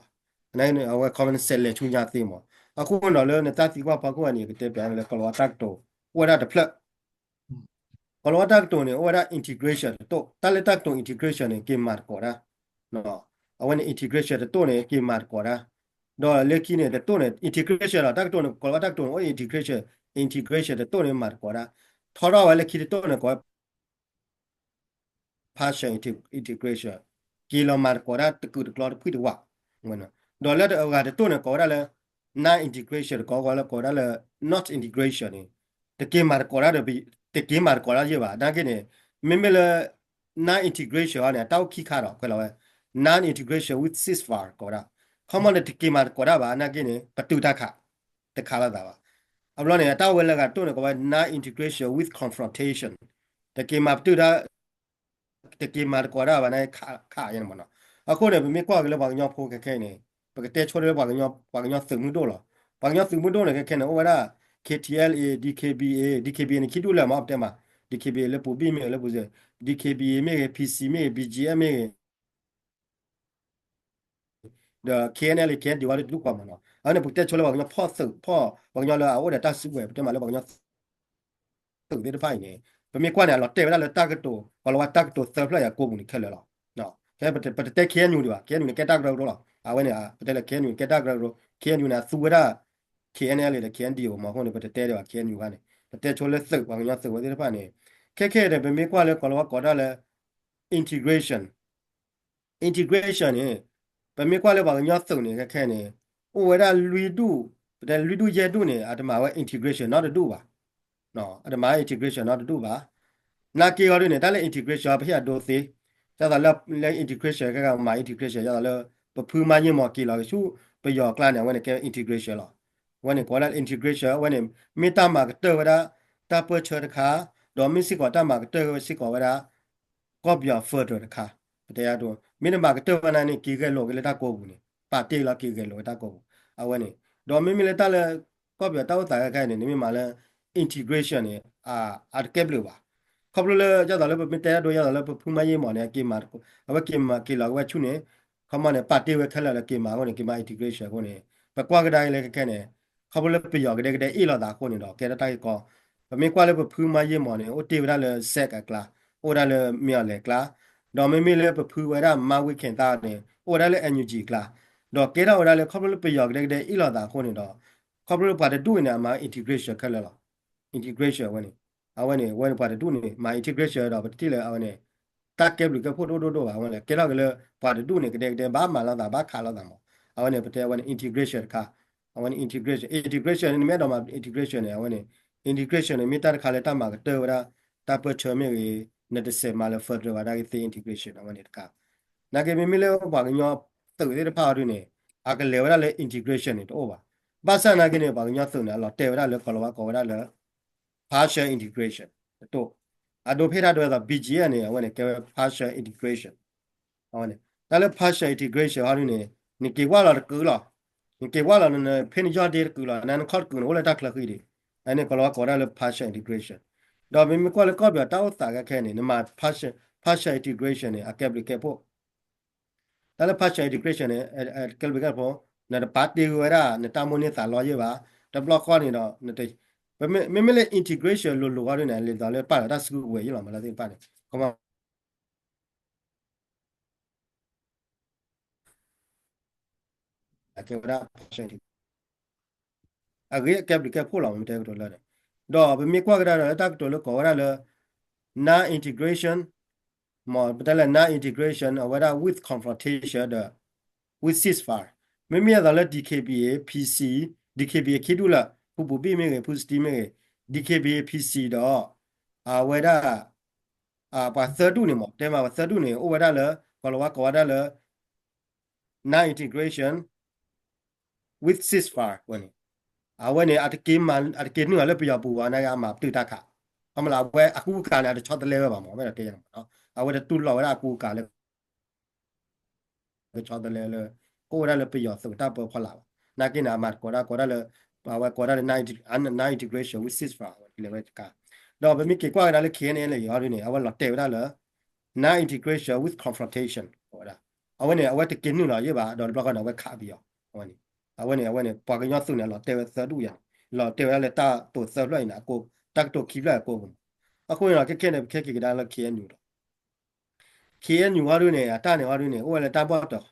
ဘၣ်. အဝဲခီဖျိနစဲးလဲၤဆူညါသ့မး. အဃိဒီးလၢနတၢ်သံကွၢ်ဖီခိၣ်အံၤန့ၣ် ကတဲပၠးလၢကီၤလၤဝါတၢ်ကတိၤ အိၣ်ဝဲဒၣ်တဖျၢၣ် ကီၤလၤဝါတၢ်ကတိၤန့ၣ် အိၣ်ဝဲဒၣ် integration တတိၢ်, တၢ်လၢတၢ်ကတိၤ integration န့ၣ် က့ၤမၤသကိးတၢ်. အဝဲန့ၣ် integration တတိၢ်န့ၣ် က့ၤမၤသကိးတၢ်. ဒီးလၢခံန့ၣ် တတိၢ်န့ၣ် integration လီၤ. တၢ်ကတိၤန့ၣ် ကီၤလၤဝါတၢ်ကတိၤန့ၣ် အိၣ် integration, integration တတိၢ်န့ၣ်မၤသကိးတၢ်. ထီထီၣ်ဝဲလၢခံတတိၢ်န့ၣ် ကိးဝဲ partial inte- integration က့ၤလီၤမၤသကိးတၢ်တကုာ်တကျီတဖှံတဝး, ဒီးလၢအဂၤတတိၢ်န့ၣ် ကိးဝဲဒၣ်လၢ non integration တကိးဝဲလၢကိးဝဲဒၣ်လၢ not integration န့ၣ် တက့ၤမၤသကိးတၢ်ဒီး တက့ၤမၤသကိးတၢ်ယဲၢ်ဘၣ်. နာ်က့န့ၣ် မ့မ့ၢ်လၢ non integration န့ၣ် အတၢ်အိၣ်ခံခါဒီး ကွဲးလီၤဝဲ non integration with ceasefire ကိးဝဲဒၣ် ခီမီန့ၣ် တက့ၤမၤသကိးတၢ်ဘၣ်. နာ်က့န့ၣ် ပတုာ်တၢ်ခး တခးလိာ်သးဘၣ်. အဘျီန့ၣ် အတၢ်ဝဲလၢအဂၤတတိၢ်န့ၣ် ကိးဝဲ non integration with confrontation တက့ၤမၤပတုာ်တၢ် တက့ၤမၤသကိးတၢ်ဘၣ်န့ၣ် ခးယဲၢ်န့ၣ်မးနီၤ. အဃိန့ၣ် ပမ့ၢ်ကွၢ်က့ၤလၢပှၤကညီဖိခဲခဲအံၤန့ၣ် ပကတဲဆိလၢပှၤကညီ ပှၤကညီသုးမုၢ်ဒိၣ်လီၤ. ပှၤကညီသုးမုၢ်ဒိၣ်န့ၣ် ခဲခဲန့ၣ် အိၣ်ဝဲဒၣ် K T L A, D K B A, D K B A န့ၣ် ခံဒူၣ်လၢမ့ၢ်ပတဲမး D K B A လၢပူၤဘံၣ်မ့ၢ်ဂ့ၤ လၢပူၤစ့ D K B A မ့ၢ်ဂ့ၤ P C မ့ၢ်ဂ့ၤ B G F မ့ၢ်ဂ့ၤ ဒီး K N L A K N D ဝဲဒၣ်တဒူၣ်ဃီမးနီၤ. အဝဲန့ၣ် ပကတဲဆိလၢပှၤကညီဖီၣ်သုးဖီၣ် ပှၤကညီလၢအအိၣ်ဒီးတၢ်စုကဝဲၤ ပတဲမးလၢပှၤကညီသုးသ့ၣ်တဖၣ်အံၤန့ၣ် ပမ့ၢ်ကွၢ်န့ၣ် အလီၤတဲာ်ဝဲဒၣ်လၢတၢ်ကတိၤ ကီၤလၤဝါတၢ်ကတိၤသၢဖျၢၣ်အံၤအကိပူၤန့ၣ်ခဲလၢာ်လီၤ. ခဲပတတဲ K N U ဒံးဘၣ် K N U န့ၣ် ကဲတၢ်ကရၢကရိလီၤ. အဝဲန့ၣ် ပတဲလၢ K N U န့ၣ် ကဲတၢ်ကရၢကရိ K N U န့ၣ် အသူဝဲဒၣ် K N L A ဒီး K N D O မးအဃိန့ၣ် ပတတဲဒံးဘၣ် K N U ခါန့ၣ် ပတဲဆိလၢသုး ပှၤကညီသုးဝဲသ့ၣ်တဖၣ်န့ၣ် ခဲခဲဒီး ပမ့ၢ်ကွၢ်လၢကီၤလၤဝါကိးတၢ်လၢ integration integration န့ၣ် ပမ့ၢ်ကွၢ်လၢပှၤကညီသုးန့ၣ် ခဲခဲန့ၣ် အိၣ်ဝဲဒၣ်လွံၢ်ဒူၣ် ပတဲလွံၢ်ဒူၣ်ယဲၢ်ဒူၣ်န့ၣ် အတမၤဝဲ integration နီတဒူၣ်ဘၣ်. အတမၤ integration နီတဒူၣ်ဘၣ်. နာ်က့အီၤဒ်န့ၣ် တၢ်လၢ integration ပဟ့ၣ်အဒိသ့ ဒ်သိးလၢ လၢ integration ခဲကမၤ integration ဒ်သိးလၢ ပဖုမါယ့ၢ်မီၢ်က့ၤလီၤက့ၤဆူ ပယီၤကျါန့ၣ် အဝဲန့ၣ်ကဲ integration လီၤ. အဝဲန့ၣ် ကိးဝဲဒၣ် integration အဝဲန့ၣ် မ့ၢ်တၢ်မၤကတၢၢ်ဝဲဒၣ် တၢ်ပၢၢ်ဆၢတခါ ဒီးမ့ၢ်စ့ၢ်ကီးတၢ်မၤကတၢၢ်ဝဲစ့ၢ်ကီးဝဲဒၣ် ကီၢ်ပယီၤ federal တခါ ပတဲယၤဒိ မ့ၢ်တမၤကတၢၢ်ဝဲဒၣ်န့ၣ် က့ၤဂဲၤလိာ်က့ၤလၢတၢ်ကိးပူၤန့ၣ် ပာ်တ့ၢ်လီၤက့ၤဂဲၤလိာ်ဝဲတၢ်ကိးပူၤ အဝဲန့ၣ် ဒီးမ့မ့ၢ်လၢတၢ်လၢ ကီၢ်ပယီၤတၢ်အိၣ်သးခဲခဲအံၤန့ၣ် နမ့ၢ်မၤလၢ integration န့ၣ် အတကဲဘျုးဘၣ်. ခီဖျိလၢ ဒ်သိးလၢပမ့ၢ်တဲဒၣ်ဒိ ဒ်သိးလၢပဖုမါယ့ၢ်မီၢ်န့ၣ် အက့ၤမၤ အဝဲက့ၤမၤက့ၤလီၤက့ၤဝဲဆူန့ၣ် ခီမီန့ၣ် ပာ်တ့ၢ်ဝဲခဲလၢာ်လၢက့ၤမၤအဃိန့ၣ် က့ၤမၤ integration အဃိန့ၣ် ပကွၢ်ကဒါက့ၤလၢခဲခဲန့ၣ် ခီဖျိလၢပယီၤကဒဲကဒဲအ့ၣ်လိာ်သးအဃိန့ၣ်ဒီး ကဲထီၣ်တၢ်ဂ့ၢ်ကီ ပမ့ၢ်ကွၢ်လၢပဖုမါယ့ၢ်မီၢ်န့ၣ် အိၣ်တ့ၢ်ဝဲဒၣ်လၢ zec အကျါ အိၣ်ဝဲဒၣ်လၢမ့ၢ်အီၤလဲၤကျါ ဒီးမ့မ့ၢ်လၢပဖုဝဲဒၣ် မါဝ့ၢ်ခ့ၣ်သါန့ၣ် အိၣ်ဝဲဒၣ်လၢ NUG အကျါ ဒီးကဲထီၣ်ဝဲဒၣ်လၢ ခီဖျိလၢပယီၤကဒဲကဒဲအ့ၣ်လိာ်သးအဃိန့ၣ်ဒီး ခီဖျိလၢပှၤတဒူၣ်အံၤန့ၣ် အမၤ integration ခဲလၢာ်လီၤ. integration အဝဲန့ၣ် အဝဲန့ၣ် အဝဲန့ၣ်ပှၤတဒူၣ်န့ၣ် မၤ integration ဒီးပတထံၣ်လၢအဝဲန့ၣ် တၢ်ကဲဘျုးကဲဖှိၣ်တအိၣ်ဒိၣ်ဒိၣ်ဘၣ် အဝဲန့ၣ် ကဲထီၣ်က့ၤလၢ ပှၤတဒူၣ်န့ၣ် ကဒဲကဒဲဘၣ်မၤလိာ်သး ဘၣ်ခးလိာ်သးမး အဝဲန့ၣ် ပတဲအဝဲန့ၣ် integration တခါ အဝဲန့ၣ် integration integration န့ၣ် နမ့ၢ်အဲၣ်ဒိးမၤ integration န့ၣ် အဝဲန့ၣ် integration န့ၣ် မ့ၢ်တၢ်တခါလၢတၢ်မၤကတၢၢ်ဝဲဒၣ် တၢ်ပၢၢ်ဆၢမ့ၢ်ဂ့ၤ နတစဲးမၤလၢ federal ဘၣ်ဒၣ်ဂ့ၤသ့ integration အဝဲန့ၣ်တခါ နာ်က့မ့မ့ၢ်လၢပှၤကညီသုးသ့ၣ်တဖၣ်အီၤဒ်န့ၣ် အကလဲၤဝဲဒၣ်လၢ integration န့ၣ် တအိၣ်ဘၣ်. ဘၣ်ဆၣ်နာ်က့န့ၣ် ပှၤကညီသုးန့ၣ် အလီၤတဲာ်ဝဲဒၣ်လၢကီၤလၤဝါကိးဝဲဒၣ်လၢ partial integration တတိၢ် အဒိဖဲထီၣ်ဒ်သိး B G F န့ၣ် အဝဲန့ၣ် ကဲဝဲ partial integration အဝဲန့ၣ် တၢ်လၢ partial integration ဟီဒ်န့ၣ် နက့ၤဝၢ်လီၤတကုာ်လီၤ နက့ၤဝၢ်လီၤ နဖဲနယီၢ်ဒ့တကုာ်လီၤ နနခီၣ်တကုာ်န့ၣ် အိၣ်လၢတၢ်ချၢဃံဒံး အန့ၣ် ကီၤလၤဝါကိးဝဲဒၣ်လၢ partial integration ဒီးမ့မ့ၢ်ကွၢ်လၢကီၢ်ပယီၤတၢ်အိၣ်သးခဲခဲန့ၣ် နမၤ partial integration န့ၣ် အကဲဘျုးကဲဖှိၣ် တၢ်လၢ partial integration န့ၣ် ကဲဘျုးကဲဖှိၣ် နတပာ်တ့ၢ်ဝဲဒၣ် နတၢ်မိၣ်န့ၢ်သးလီယဲၢ်ဘၣ် တဘျီဃီန့ၣ်ဒီး မ့မ့ၢ်လၢ integration လိၤလိၤအီၤဒ်န့ၣ် လဲၤသိးလၢပာ်လီၤတၢ်စုကဝဲၤယဲၢ်လီၤ မၤလၢသ့ၣ်တဖၣ်န့ၣ် အကဲဝဲဒၣ် အဂ့ၢ်အကဲဘျုးကဲဖှိၣ်လီၤ မ့ၢ်တဲကတိၤလၢန့ၣ် ဒီးပမ့ၢ်ကွၢ်ကဒါဒီးလၢတၢ်ကတိၤလၢကိးဝဲဒၣ်လၢ non integration မ့ၢ်ပတဲလၢ non integration အဝဲဒၣ် with confrontation ဒီး with ceasefire မ့မ့ၢ်အသိးလၢ D K B A P C D K B A ခံဒူၣ်လၢ ဖုပူၤဘံၣ်မ့ၢ်ဂ့ၤ ဖုစတံမ့ၢ်ဂ့ၤ D K B A P C ဒီး အဝဲဒၣ် ပှၤသၢဒူၣ်န့ၣ်မ့ၢ် တဲမးပှၤသၢဒူၣ်န့ၣ် အိၣ်ဝဲဒၣ်လၢ ကီၤလၤဝါကိးဝဲဒၣ်လၢ non integration with ceasefire ဝဲန့ၣ် အဝဲန့ၣ် အတက့ၤနုာ်လၢပယီၤပူၤဘၣ် နာ်က့အမၤပတုာ်တၢ်ခး ခီမ့ၢ်လၢအဝဲအကူအကၤန့ၣ် အတဆီတလဲဝဲဘၣ်မ့ၢ် မ့ၢ်ဒီးတဲယၤန့ၣ်မ့ၢ် အဝဲတတူၢ်လိာ်ဝဲဒၣ်အကူအကၤလၢ ကဆီတလဲလၢ ကအိၣ်ဝဲဒၣ်လၢပယီၤသုးတၢ်ပၢဖီလာ်ဘၣ်. နာ်က့န့ၣ် အမၤတကိးဒၣ် ကိးဒၣ်လၢ အဝဲကိးဒၣ်လၢ non-, non-integration with ceasefire အဝဲလဲၤဝဲတကး. ဒီးပမ့ၢ်က့ၤကွၢ်ကဒါလၢ K N L A အံၤဒ်န့ၣ် အဝဲလီၤတဲာ်ဝဲဒၣ်လၢ non-integration with confrontation ဝဲဒၣ်. အဝဲန့ၣ် အဝဲတက့ၤနုာ်လီၤယဲၢ်ဘၣ် ဒီးတဘျီဃီန့ၣ် အဝဲခးပယီၤ အဝဲန့ၣ်. အဝဲန့ၣ် အဝဲန့ၣ် ပှၤကညီသုးန့ၣ် လီၤတဲာ်ဝဲသၢဒူၣ်ယၤန့ၣ် လီၤတဲာ်ဝဲဒၣ်လၢတၢ်တိာ်သၢဖျၢၣ်အံၤန့ၣ် အကိး တၢ်ကတိၤခံဖျၢၣ်အကိးပူၤ. အဃိန့ၣ်ဒီး ခဲခဲန့ၣ် ပခဲက့ၤကဒါလၢ K N U ဒီး K N U အံၤဒ်န့ၣ် အတၢ်န့ၣ်အံၤဒ်န့ၣ် အိၣ်ဝဲလၢတၢ်ဘီၣ်တီၤ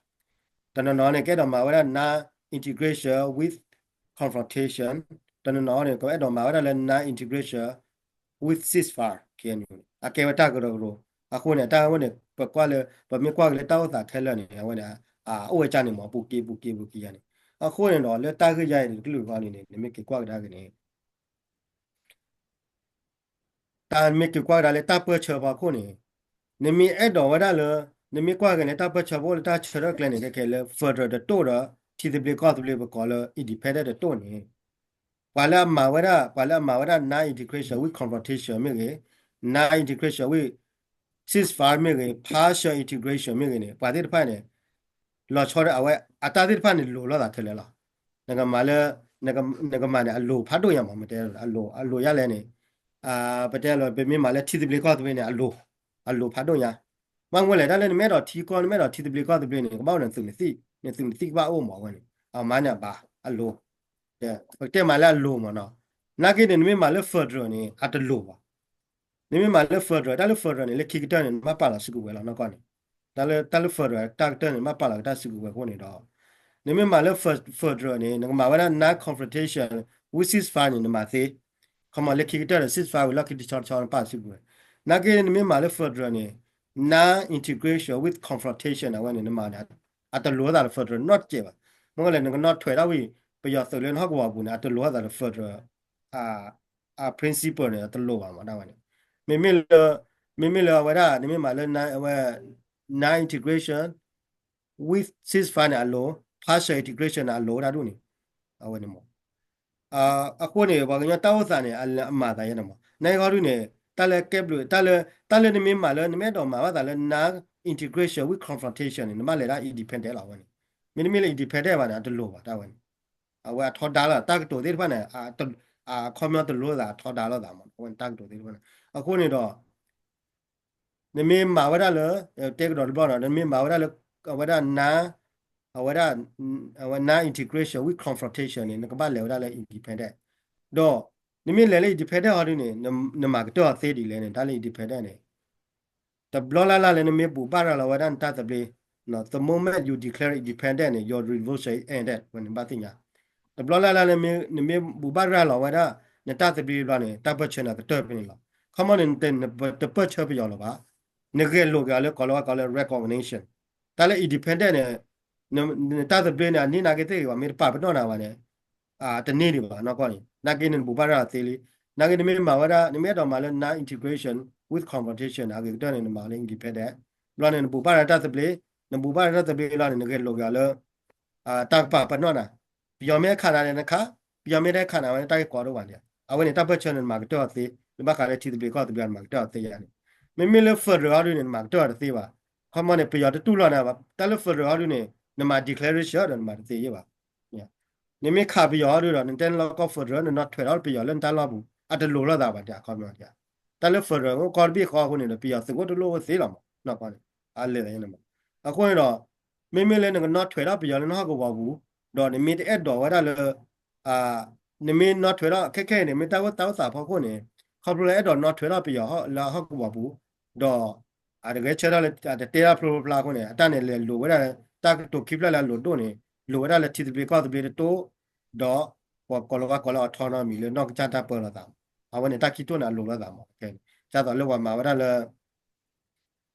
တနီၤနီၤန့ၣ် ကအဲၣ်ဒိးမၤဝဲဒၣ် non-integration with confrontation တနီၤနီၤန့ၣ် ကအဲၣ်ဒိးမၤဝဲဒၣ်လၢ non-integration with ceasefire K N U န့ၣ် အကဲဝဲတၢ်ကရၢကရိ. အဃိန့ၣ် တၢ်ဝဲန့ၣ် ပကွၢ်လၢ ပမ့ၢ်ကွၢ်က့ၤလၢတၢ်အိၣ်သးခဲလၢာ်န့ၣ် အဝဲန့ၣ် အအိၣ်ဝဲကၢ်န့ၣ်မ့ၢ် ပူၤက့ပူၤက့ပူၤက့ယၤန့ၣ်. အဃိန့ၣ်ဒီး လၢတၢ်ဂ့ၢ်ယါအံၤတကလုာ်အံၤန့ၣ် နမ့ၢ်က့ၤကွၢ်ကဒါက့ၤန့ၣ် တၢ်မ့ၢ်က့ၤကွၢ်ကဒါလၢတၢ်ပၢၢ်ဆၢဖီခိၣ်န့ၣ် နမ့ၢ်အဲၣ်ဒိးဝဲဒၣ်လၢ နမ့ၢ်ကွၢ်က့ၤလၢတၢ်ပၢၢ်ဆၢဖီခိၣ်လၢတၢ်ဆၢထၢၣ်ကျဲန့ၣ် ခဲခဲလၢ federal တတိၢ်ဒီး ထံသဘျ့ကီၢ်သဘျ့ပကိးလၢ independent တတိၢ်န့ၣ် ပှၤလၢအမၤဝဲဒၣ် ပှၤလၢအမၤဝဲဒၣ် non-integration with confrontation မ့ၢ်ဂ့ၤ, non-integration with ceasefire မ့ၢ်ဂ့ၤ, partial integration မ့ၢ်ဂ့ၤန့ၣ် ပှၤသ့ၣ်တဖၣ်န့ၣ် လီၤဆီဒၣ်အဝဲ အတၢ်သ့ၣ်တဖၣ်န့ၣ် လိၤလိာ်သးခဲလၢာ်လီၤ. နကမၤလၢ နက နကမၤန့ၣ် အလိၤဖးဒိၣ်ညါမး မ့ၢ်တဲ အလိၤ အလိၤယါလဲၣ်န့ၣ် ပတဲလီၤ ပမ့ၢ်မၤလၢထံသဘျ့ကီၢ်သဘျ့န့ၣ် အလိၤ အလိၤဖးဒိၣ်ညါ. ဘၣ်မနုၤလဲၣ် တၢ်လၢနမ့ၢ်အဲၣ်ဒိးထံကီၢ် နမ့ၢ်အဲၣ်ဒိးထံသဘျ့ကီၢ်သဘျ့န့ၣ် ကဘၣ်အိၣ်န့ၣ် သုးနသံၣ် နသုးနသံၣ်ကဘၣ်အိၣ်မးဝဲန့ၣ် အမၤန့ၣ်အဘၣ် အလိၤ ပကတဲမၤလၢအလိၤမးနီၤ. နာ်က့န့ၣ် နမ့ၢ်မၤလၢ federal န့ၣ် အတလိၤဘၣ်. နမ့ၢ်မၤလၢ federal တၢ်လၢ federal န့ၣ် လၢခံကတၢၢ်န့ၣ် နဘၣ်ပာ်လီၤစုကဝဲၤလီၤနီၢ်ကီၢ်န့ၣ်. တၢ်လၢ တၢ်လၢ federal တၢ်ကတၢၢ်န့ၣ် နဘၣ်ပာ်လီၤကတၢၢ်စုကဝဲၤအဃိန့ၣ်ဒီး နမ့ၢ်မၤလၢ federal န့ၣ် နကမၤဝဲဒၣ် non-confrontation with ceasefire န့ၣ် နမၤသ့ ခီမီ လၢခံကတၢၢ်ဒီး ceasefire ဝံၤလီၢ်ခံတဆီတဆီနပာ်စုကဝဲၤ. နာ်က့နမ့ၢ်မၤလၢ federal န့ၣ် non-integration with confrontation အဝဲန့ၣ် နမၤန့ၣ် အတလိၤသးလၢ federal နီတစဲးဘၣ်. မ့ၢ်လၢ နကနီၣ်ထွဲးထီၣ်ဝံၤ ပယီၤသုးလၢနဟီၣ်ကဝီၤပူၤန့ၣ် အတလိၤသးလၢ federal အ principle န့ၣ် အတလိၤဘၣ်မး တၢ်ဝဲန့ၣ်. မ့မ့ၢ်လၢ မ့မ့ၢ်လၢအဝဲဒၣ် နမ့ၢ်မၤလၢ အဝဲ non-integration with ceasefire န့ၣ် အလိၤ partial integration န့ၣ် အလိၤတၢ်ဒူၣ်န့ၣ် အဝဲန့ၣ်မး. အဃိန့ၣ် ပှၤကညီတၢ်အိၣ်သးန့ၣ် အမၤသးယဲန့ၣ်မး နဟီဒုန့ၣ် တၢ်လၢကဲဘျုး တၢ်လၢ တၢ်လၢနမ့ၢ်မၤလၢ နမ့ၢ်အဲၣ်ဒိးမၤဘၣ်သးလၢ non-integration with confrontation န့ၣ် နဘၣ်လဲၤဒၣ် independent လီၤ အဝဲန့ၣ်. မ့တမ့ၢ်လၢ independent ဘၣ်န့ၣ် အတလိၤဘၣ်တၢ်ဝဲန့ၣ်. အဝဲအထီဒါလီၤ တၢ်ကတိၤသ့ၣ်တဖၣ်န့ၣ် အခီပညီတလိၤသး အထီဒါလိာ်သးမး အဝဲန့ၣ်တၢ်ကတိၤသ့ၣ်တဖၣ်န့ၣ်. အဃိန့ၣ်ဒီး နမ့ၢ်မၤဝဲဒၣ်လၢ တဲကဒီးတဘျီဒီး နမ့ၢ်မၤဝဲဒၣ်လၢ အဝဲဒၣ် non အဝဲဒၣ် အဝဲ non-integration with confrontation န့ၣ် နကဘၣ်လဲၤဝဲဒၣ်လၢ independent ဒီး နမ့ၢ်လဲၤလၢ independent ဟီဒုန့ၣ် နမၤကတၢၢ်အီၤသ့ဒ်လဲၣ်န့ၣ် တၢ်လၢ independent န့ၣ် တဘျီလၢ်လၢ်လၢနမ့ၢ်ဘူၣ်ဘၣ်ရၤလီၤဝဲဒၣ်နတၢ်သဘျ့ the moment you declare independent န့ၣ် your revolution ended ဝဲန့ၣ်ဘၣ်သ့ၣ်ညါ. တဘျီလၢ်လၢ်လၢ နမ့ၢ်ဘူၣ်ဘၣ်ရၤလီၤဝဲဒၣ် နတၢ်သဘျ့ဘျီန့ၣ် တၢ်ပၢၢ်ဆၢန့ၣ်ကတၢၢ်ဖဲန့ၣ်လီၤ. ခီမီန့ၣ် နတပၢၢ်ဆၢပယီၤလၢၤဘၣ်. နဂဲၤလိာ်က့ၤအီၤလၢ ကိးလၢဝဲကိးလၢ recognition တၢ်လၢ independent န့ၣ် နတၢ်သဘျ့န့ၣ် အန့ၢ်နာ်က့သ့ၣ်ဂ့ၤဘၣ် မ့ၢ်တပာ်ပနီၣ်နၤဘၣ်န့ၣ် တန့ၢ်ဒံးဘၣ်နီၢ်ကီၢ်န့ၣ် နာ်က့န့ၣ် နဘူၣ်ဘၣ်ရၤသ့လံ. နာ်က့ နမ့ၢ်မၤဝဲဒၣ် နမ့ၢ်အဲၣ်ဒိးမၤလၢ non-integration with confrontation အဂ့ၤကတၢၢ်န့ၣ် နမၤလၢ independent ဘျီန့ၣ် နဘူၣ်ဘၣ်ရၤတၢ်သဘျ့ နဘူၣ်ဘၣ်ရၤတၢ်သဘျ့လီၤန့ၣ် နဂဲၤလိာ်က့ၤအီၤလၢ တၢ်ကပာ်ပနီၣ်နၤ ပယီၤမ့ၢ်ခးနၤန့ၣ်နခး ပယီၤမ့ၢ်တခးနၤဝဲန့ၣ် တၢ်ဂ့ၢ်ကီဒိၣ်ဘၣ်န့ၣ် အဝဲန့ၣ် တၢ်ပၢၢ်ဆၢန့ၣ် နမၤကတၢၢ်အီၤသ့ နဘၣ်ဃးလၢထံသဘျ့ကီၢ်သဘျ့ နမၤကတၢၢ်အီၤသ့ယါန့ၣ်. မ့မ့ၢ်လၢ federal အီၤဒုန့ၣ် နမၤကတၢၢ်အီၤတသ့ဘၣ်. ခီမီန့ၣ် ပယီၤတတူၢ်လိာ်နၤဘၣ် တၢ်လၢ federal အီၤဒုန့ၣ် နမၤ declaration ဒီးနမၤတသ့ယဲၢ်ဘၣ်. နမ့ၢ်ခးပယီၤအီၤဒုဒီး နတဲနလီၢ်ကီၢ် federal နနီၣ်ထွဲးထီၣ်ပယီၤလၢနတၢ်လီၢ်ပူၤ အတလိၤလိာ်သးဘၣ်တၢ်ခီမီ တၢ်လၢ federal အိၣ်ကီၢ်တဘ့ၣ်ဃီအဃိန့ၣ်ဒီး ပယီၤသုးအိၣ်တလိၣ်အိၣ်သ့လီၤမး နီၢ်ကီၢ်န့ၣ် အလဲၤန့ၣ်မး. အဃိန့ၣ်ဒီး မ့မ့ၢ်လၢနကနီၣ်ထွဲးထီၣ်ပယီၤလၢနဟီၣ်ကဝီၤပူၤ ဒီးနမ့ၢ်တအဲၣ်ဒိးဝဲဒၣ်လၢ နမ့ၢ်နီၣ်ထွဲးထီၣ်ခဲခဲအံၤန့ၣ် မ့ၢ်တၢ်အိၣ်သးဖီခိၣ်န့ၣ် ခီဖျိလၢအဲၣ်ဒိးနီၣ်ထွဲးထီၣ်ပယီၤလၢဟီၣ်ကဝီၤပူၤ ဒီး အတဂဲၤဆၢထၢၣ်လၢ အတတဲတၢ်ဖျိဖျါအဃိန့ၣ် အတၢ်န့ၣ်လဲၤလိာ်ဝဲဒၣ် တၢ်ကတိၤခံဖျၢၣ်လၢအလိၤဒိၣ်န့ၣ် လိၤဝဲဒၣ်လၢထံသဘျ့ကီၢ်သဘျ့တတိၢ် ဒီး ပှၤကိးလီၤဝဲကိးလၢ autonomy လၢနီၢ်ကစၢ်တၢ်ပၢလီၤသး အဝဲန့ၣ်တၢ်ခံတိၢ်န့ၣ် အလိၤလိာ်သးမး ဒ်သိးလၢပှၤမၤဝဲဒၣ်လၢ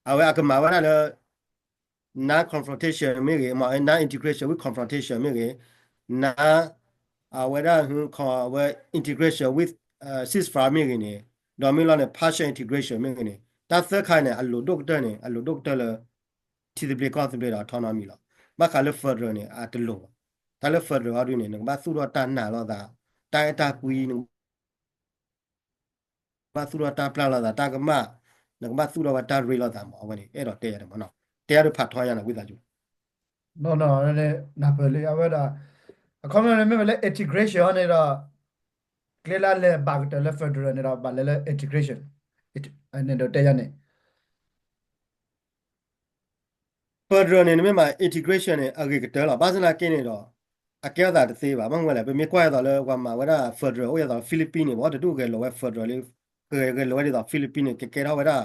အဝဲအကမၤဝဲဒၣ်လၢ non-confrontation မ့ၢ်ဂ့ၤ မ့ၢ် non-integration with confrontation မ့ၢ်ဂ့ၤ non အဝဲဒၣ် အဝဲ integration with ceasefire မ့ၢ်ဂ့ၤန့ၣ် ဒီးမ့ၢ်လီၤန့ၣ် partial integration မ့ၢ်ဂ့ၤန့ၣ် တၢ်သၢခါန့ၣ် အလိၤဒိၣ်ကတၢၢ်န့ၣ် အလိၤဒိၣ်ကတၢၢ်လၢ ထံသဘျ့ကီၢ်သဘျ့ဒီး autonomy လီၤ. ဘၣ်ဃးလၢ federal န့ၣ် အတလိၤဘၣ်. တၢ်လၢ federal အီၤဒုန့ၣ် နကဘၣ်သူၣ်ထီၣ်တၢ်နာ်လိာ်သး တၢ်အဲၣ်တၢ်ကွံ နက ဘၣ်သူၣ်ထီၣ်တၢ်ပျၢ်လိာ်သး တၢ်ကမၣ် နကဘၣ်သူၣ်ထီၣ်ဝဲတၢ်ရ့လိာ်သးမး အဝဲန့ၣ် အဲၣ်ဒိးတဲယၤန့ၣ်မးနီၤ တဲယၤဒုးဖးထီယၤန့ၣ် ဝံသးစူၤ နၢ်ပၢၢ်လံ အဝဲဒၣ် အခီပညီန့ၣ်မ့မ့ၢ်လၢ integration န့ၣ်ဒီး ကျဲလၢအလဲၤဘၣ်ကတၢၢ်လၢ federal န့ၣ်ဒီး ဘၣ်လဲၤလၢ integration န့ၣ်ဒီးတဲယၤန့ၣ် federal န့ၣ် နမ့ၢ်မၤ integration န့ၣ် အဂ့ၤကတၢၢ်လီၤ. ဘၣ်ဆၣ်သနာ်က့န့ၣ်ဒီး အကဲထီၣ်သးတသ့ဘၣ်. မ့ၢ်ဝဲလဲၣ် ပမ့ၢ်ကွၢ်အသိးလၢပှၤမၤဝဲဒၣ် federal အိၣ်အသိး Philippines န့ၣ် ပှၤတဒူၣ်ဂဲၤလိာ်ဝဲ federal လံ ဂဲၤလိာ်ဝဲဒ်သိး Philippines န့ၣ် ကကဲထီၣ်ဝဲဒၣ်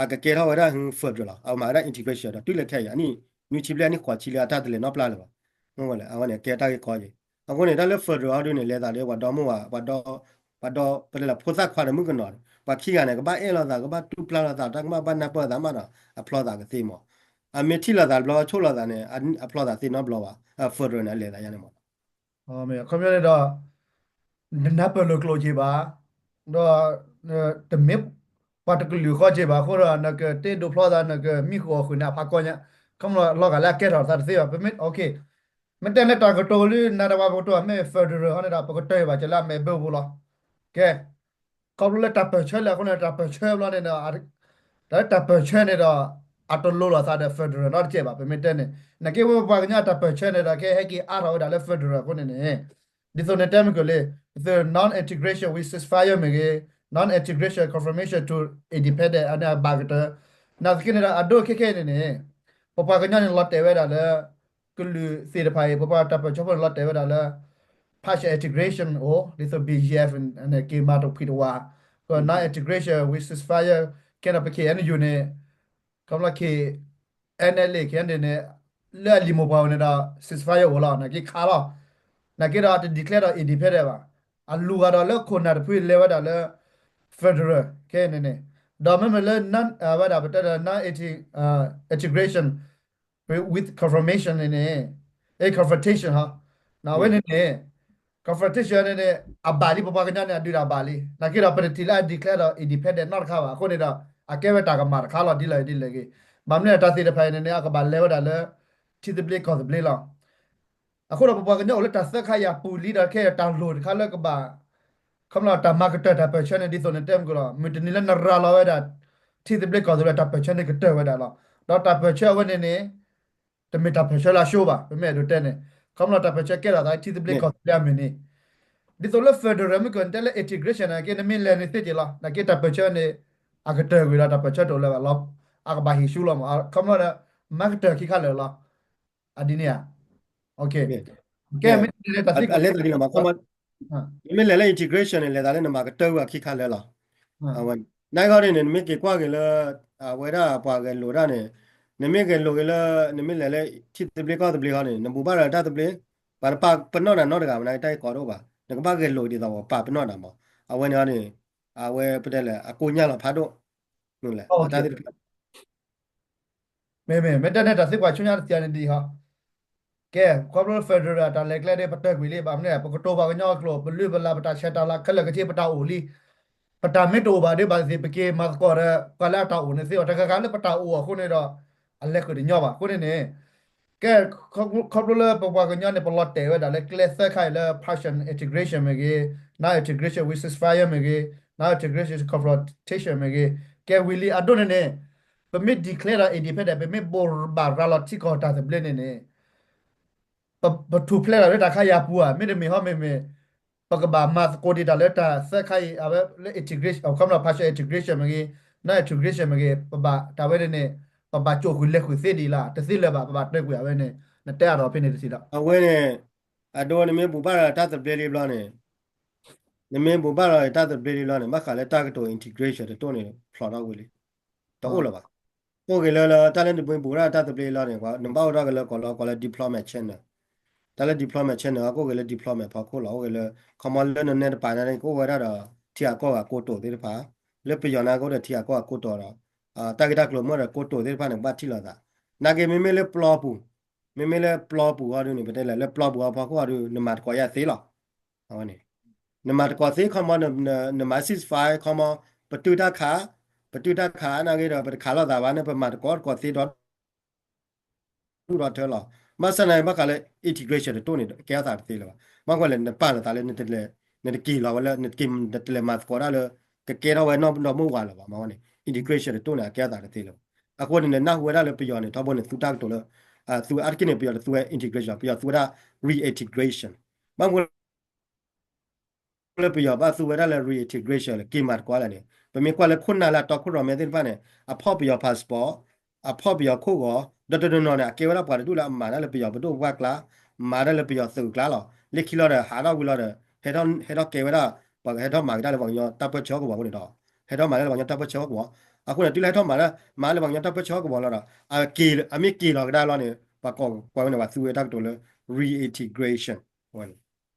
အကကဲထီၣ်ဝဲဒၣ် federal လီၤ. အမၤဝဲဒၣ် integration ဒီးတုၤလၢခဲအံၤ အနံၣ်နွံဆံဘျဲၣ် အနံၣ်ဃိးဆံလၢအတၢ်တလဲၤနီတဘျီလၢၤဘၣ်. မ့ၢ်ဝဲလဲၣ် အဝဲန့ၣ်ကဲတၢ်ဂ့ၢ်ကီက့ၤ. အဃိန့ၣ် တၢ်လၢ federal အီၤဒုန့ၣ် လဲၤသးဒီးပှၤဒီမါဝၤ ပှၤဒီ ပှၤဒီ ပတဲလၢဖိသၣ်ခွါဒီးမုၣ်ကနီၤန့ၣ် ပှၤခံဂၤန့ၣ် ကဘၣ်အဲၣ်လိာ်သး ကဘၣ်တူၢ်ပျၢ်လိာ်သး တၢ်ကမၣ်ဘၣ်နၢ်ပၢၢ်သးမးဒီး အဖျီသးကသ့မး. အမ့ၢ်ထံၣ်လိာ်သးတဘျီ ဆိၣ်လိာ်သးန့ၣ် အဖျီသးသ့နီတဘျီဘၣ်. federal န့ၣ် အလဲၤသးယါန့ၣ်မး အခီပညီန့ၣ်ဒီး နနၢ်ပၢၢ်လိာ်ကျိာ်က့ၤဘၣ်, ဒီး တမ့ၢ်ပှၤတကလုာ်ဃီက့ၤဘၣ်အဃိဒီး နကတ့ဒိးဖျီသး နကမံဃုာ်အီၣ်ဃုာ်န့ၣ် အဖးကီညါ, ခီဖျိလီၤဂာ်လၢအကဲထီၣ်သးတသ့ဘၣ်. ပမ့ၢ် မ့ၢ်တဲလၢတၢ်ကတိၤလၢနၤဒီးပှၤပကတိၤ မ့ၢ် federal ဟီန့ၣ်ဒီး ပကတၢၢ်ဘၣ်က့ၤလၢအမဲာ်ဘၢပူၤလီၤ. ကဲ ခီဖျိလၢတၢ်ပၢၢ်ဆၢလၢအဃိန့ၣ် တၢ်ပၢၢ်ဆၢဘျီန့ၣ်ဒီး တၢ်လၢတၢ်ပၢၢ်ဆၢန့ၣ်ဒီး အတလိၤလိာ်သးဒီး federal နီတစဲးဘၣ်. ပမ့ၢ်တဲန့ၣ် နာ်က့ဝဲပပှၤကညီတၢ်ပၢၢ်ဆၢန့ၣ်ဒီး ကဟဲက့ၤအါထီၣ်ဝဲဒၣ်လၢ federal အဃိန့ၣ်န့ၣ် ဒ်သိးန့ၣ်တဲမုၢ်ကလ့ ဒ်သိး non-integration with ceasefire မ့ၢ်ဂ့ၤ, non-integration confirmation to independent အန့ၣ်အဘၣ်ကတၢၢ်, နာ်သက့န့ၣ်ဒီး အဒိခဲခဲန့ၣ်န့ၣ် ပပှၤကညီန့ၣ်လီၤတဲာ်ဝဲဒၣ်လၢ ကလုာ်သ့ၣ်တဖၣ်အံၤ ပပှၤတၢ်ပၢၢ်ဆၢဖိန့ၣ် လီၤတဲာ်ဝဲဒၣ်လၢ partial integration အိၣ် ဒ်သိး BGF န့ၣ် က့ၤမၤတဖှံတဝး, က non-integration with ceasefire ကဲဒီးပ K N U န့ၣ် ခီဖျိ K N L A K N န့ၣ် လၢအလံာ်မိၢ်ပှၢ်ဝဲန့ၣ်ဒီး ceasefire အိၣ်လီၤ နာ်က့ခါလီၤ. နာ်က့ဒီးတ declare ဒီး independent ဘၣ်. အလူၤဂၤဒီးလၢခိၣ်နၢ်တဖုလဲၤဝဲဒၣ်လၢ federal ခဲအံၤန့ၣ်န့ၣ်, ဒီးမ့မ့ၢ်လၢ ဝဲဒၣ်ပတဲလၢ non-integration with confrontation န့ၣ်န့ၣ်, အဲ confrontation ဟီ, အဝဲန့ၣ်န့ၣ် confrontation န့ၣ်န့ၣ် အဘၣ်လံ ပပှၤကညီန့ၣ် အဒုးတၢ်ဘၣ်လံ. နာ်က့ဒီး ပတထံၣ်လၢအ declare ဒီး independent နီတခါဘၣ်. အဃိန့ၣ်ဒီး အကဲဝဲတၢ်ကမၣ်တခါလီၤ ဒ်လဲၣ်ဒ်လဲၣ်ဂ့ၤ. ဘၣ်မနုၤတၢ်သ့ၣ်တဖၣ်အံၤန့ၣ်န့ၣ် အကဘၣ်လဲၤဝဲဒၣ်လၢ ထံသဘျ့ကီၢ်သဘျ့လီၤ. အဃိဒီးပပှၤကညီအိၣ်လၢတၢ်သၢခါယၤပူၤလံဒီး ခဲအံၤတၢ်လိၣ်တခါလၢကဘၣ် ခီဖျိတၢ်မၤကတၢၢ်တၢ်ပၢၢ်ဆၢန့ၣ် ဒ်သိးန့ၣ်တဲမုၢ်ကလီၤ မုၢ်တနံၤလၢနရၤလီၤဝဲဒၣ် ထံသဘျ့ကီၢ်သဘျ့တၢ်ပၢၢ်ဆၢန့ၣ်ကတၢၢ်ဝဲဒၣ်လီၤ. ဒီးတၢ်ပၢၢ်ဆၢအဝဲန့ၣ်န့ၣ် တမ့ၢ်တၢ်ပၢၢ်ဆၢလၢအဆိဘၣ်. ပမ့ၢ်အဲၣ်ဒိးတဲန့ၣ် ခီဖျိတၢ်ပၢၢ်ဆၢကဲထီၣ်သးလၢထံသဘျ့ကီၢ်သဘျ့အမုၢ်နံၤ ဒ်သိးလၢ federal မုၢ်ကီၢ်န့ၣ်တဲလၢ integration န့ၣ်က့ နမ့ၢ်လဲၤန့ၣ်သ့က့ၤလီၤ. နာ်က့တၢ်ပၢၢ်ဆၢန့ၣ် အကတၢၢ်ကွံာ်ဒီးတၢ်ပၢၢ်ဆၢတအိၣ်လၢၤဘၣ်လီၤ. အကဘၣ်ဟ့ၣ်ဆူလီၤမး ခီဖျိဒီး မၤကတၢၢ်ခံခါလၢာ်လီၤ. အဒ်န့ၣ်ဧါ. ကဲ မ့ၢ်တၢ်သံကွၢ် အလဲၤသးဒ်လီၤမး ခီမီ မ့မ့ၢ်လဲၤလၢ integration န့ၣ် လဲၤသးလၢနမၤကတၢၢ်ဝဲခံခါလၢာ်လီၤ. အဝဲ နဂီၢ်န့ၣ်န့ၣ် နမ့ၢ်က့ၤကွၢ်က့ၤလၢ အဝဲဒၣ်ပှၤဂဲၤလိာ်ဒၣ်န့ၣ် နမ့ၢ်ဂဲၤလိာ်က့ၤလၢ နမ့ၢ်လဲၤလၢထံသဘျ့ကီၢ်သဘျ့ဟီန့ၣ် နဘူၣ်ဘၣ်ဒီးတၢ်သဘျ့ ပှၤတပာ်ပနီၣ်တၢ်နီတဂၤမး နကတၢ်ဂ့ၢ်ကီတအိၣ်ဘၣ် နကဘၣ်ဂဲၤလိာ်ဒ်သိးပှၤပာ်ပနီၣ်တၢ်မး အဝဲန့ၣ်န့ၣ် အဝဲပတဲလဲၣ် အကိညၢ်လီၤဖးဒိၣ် တၢ်သ့ၣ်တဖၣ် မ့မ့ၢ် မ့ၢ်တဲန့ၣ်တၢ်သံကွၢ်ဆူညါတသံန့ၣ်ဒ်ဟီ ကဲ ခီဖျိ federal တၢ်လဲၤကျဲဒ်ပတၢၢ်ကွံာ်လံ ဘၣ်မနုၤ ပကတိၤပှၤကညီအကျိာ် ပလုၢ်ပလၢ် ပတၢ်ဆဲးတၢ်လၤခဲလၢာ်ကထံၣ် ပတၢ်အိၣ်လံ ပတၢ်မ့ၢ်တအိၣ်ဘၣ်ဒီး ဘၣ်သ့ၣ်သ့ၣ် ပက့ၤမၤသကိးဒီး ပှၤလၢအတၢ်အိၣ်န့ၣ်သ့အီၤ တဂၤဂၤလၢပတၢ်အိၣ်အဃိန့ၣ်ဒီး အလဲၤဃုာ်တညီဘၣ် အဃိန့ၣ်န့ၣ် ကဲ ခီဖျိလၢပပှၤကညီန့ၣ် ပလီၤတဲာ်ဝဲဒၣ်လၢကျဲသၢခါအံၤလၢ partial integration မ့ၢ်ဂ့ၤ, non-integration with ceasefire မ့ၢ်ဂ့ၤ, non-integration confrontation မ့ၢ်ဂ့ၤ, ကဲဝံၤလံအဒိန့ၣ်န့ၣ် ပမ့ၢ် declare ဒီး independent ပမ့ၢ်ဘိးဘၣ်ရၤလီၤထံကီၢ်တၢ်သဘျ့န့ၣ်န့ၣ် ပထူၣ်ဖျဲးလီၤလၢတၢ်ခါယၤပူၤဧါ မ့တမ့ၢ်ဟီမ့မ့ၢ် ပကဘၣ်မၤသကိးဒံးတၢ်လၢတၢ်သၢခါအံၤ အဝဲလၢ integration ခီဖျိ partial integration မ့ၢ်ဂ့ၤ, non-integration မ့ၢ်ဂ့ၤ ပဘၣ်တၢ်ဝဲန့ၣ်န့ၣ် ပဘၣ်ကၠိၣ်ဃုာ်လဲၤဃုာ်သ့ဒံးလၢ တသ့လၢၤဘၣ် ပဘၣ်တဲကွံာ်အဝဲန့ၣ် နတဲအါထီၣ်ဖဲန့ၣ်တသ့ဒီး အဝဲန့ၣ် အဒိနမ့ၢ်ဘူၣ်ဘၣ်ဒီးတၢ်သဘျ့လံဘျီန့ၣ် နမ့ၢ်ဘူၣ်ဘၣ်ဒီးတၢ်သဘျ့လံဘျီန့ၣ် ဘၣ်ဃးလၢတၢ်ကတိၤ integration တတိၢ်န့ၣ် ဖျိးထီၣ်ဝံၤလံ တအိၣ်လၢၤဘၣ်. အိၣ်ဂ့ၤလၢ တၢ်လၢနဘိးဘိးဒၣ်တၢ်သဘျ့လီၤန့ၣ် နဘၣ်အိၣ်ထီၣ်က့ၤလၢကီၢ်လီၤ ကီၢ်လၢ diplomat channel တၢ်လၢ diplomat channel ကအိၣ်ဂ့ၤလၢ diplomat ဖီခိၣ်လီၤ အိၣ်ဂ့ၤလၢ ခီမီလၢနနဲတပာ်န့ၣ် ကအိၣ်ဝဲဒၣ်ဒီး ထံဂၤကီၢ်ဂၤကိတိာ်သ့ၣ်တဖၣ် လၢပယီၤန့ၣ်ကအိၣ်ဒီးထံဂၤကီၢ်ဂၤကိတိာ်ဒီး တၢ်ဂ့ၢ်တၢ်ကျိၤမ့ၢ်ဒီးကိတိာ်သ့ၣ်တဖၣ်န့ၣ် ကဘၣ်ထံၣ်လိာ်သး နာ်က့မ့မ့ၢ်လၢပျီပူၤ မ့မ့ၢ်လၢပျီပူၤဟီဒုန့ၣ် ပတဲလဲၣ် လၢပျီပူၤဟီဖီခိၣ်ဟီဒု နမၤသကိးယၤသ့လီၤ အဝဲန့ၣ် နမၤသကိးသ့ ခီမီ နမၤ ceasefire ခီမီ ပတုာ်တၢ်ခး ပတုာ်တၢ်ခးနာ်က့ဒီး ပတခးလိာ်သးဘၣ်န့ၣ် ပမၤသကိးသကိးသ့ဒီး ဒူၣ်ဒီးထၢလီၤ. ဘၣ်ဆၣ်န့ၣ် ဘၣ်ဃးလၢ integration တတိၢ်န့ၣ် ကဲထီၣ်သးတသ့လၢၤဘၣ်. ဘၣ်ဃးလၢနပာ်လီၤသးလၢ နတလဲၤ နတက့ၤလီၤဝဲလၢ နတက့ၤ နတလဲၤမၤသကိးတၢ်လၢ ကကဲထီၣ်ဝဲနီၢ်ဒီမါဝၤလၢၤဘၣ်. မ့ၢ်ဝဲန့ၣ် integration တတိၢ်န့ၣ် အကဲထီၣ်သးတသ့လၢၤဘၣ်. အဃိန့ၣ် နနၢ်ဟူဝဲဒၣ်လၢပယီၤန့ၣ် ထီဘိန့ၣ် သူတၢ်ကတိၤလၢ သူအါတက့ၢ်န့ၣ် ပယီၤတသူဝဲ integration ပယီၤသူဝဲဒၣ် reintegration ဘၣ်မနုၤလၢပယီၤဘၣ်သူဝဲဒၣ်လၢ reintegration လၢက့ၤမၤသကိးလဲၣ်န့ၣ် ပမ့ၢ်ကွၢ်လၢခိၣ်နၢ်လၢအတီခိၣ်ရိၣ်မဲသ့ၣ်တဖၣ်န့ၣ် အဖီၣ်ပယီၤ passport, အဖီၣ်ပယီၤခိၣ်ဂီၤ, ဒီးတနီၤနီၤန့ၣ် အကဲဝဲဒၣ်ပှၤတဒူၣ်လၢအမၤတၢ်လၢပယီၤပဒိၣ်ပပှၢ်ကျါ, မၤတၢ်လၢပယီၤသုးကျါလီၤ. လၢခံလီၤဒီး ဟးထီၣ်ဝံၤလီၤဒီး ဟဲထီၣ် ဟဲထီၣ်ကဲဝဲဒၣ် ပှၤကဟဲထီၣ်မၤကဒါလၢပှၤကညီတၢ်ပၢဆှၢကဝီၤအဃိန့ၣ်ဒီး ဟဲထီၣ်မၤလၢပှၤကညီတၢ်ပၢဆှၢကဝီၤလီၤဒီး အက့ၤ အမ့ၢ်က့ၤလီၤကဒါလီၤန့ၣ် ပှၤကိးကွဲဝဲန့ၣ် ပှၤသူဝဲတၢ်ကတိၤလၢ reintegration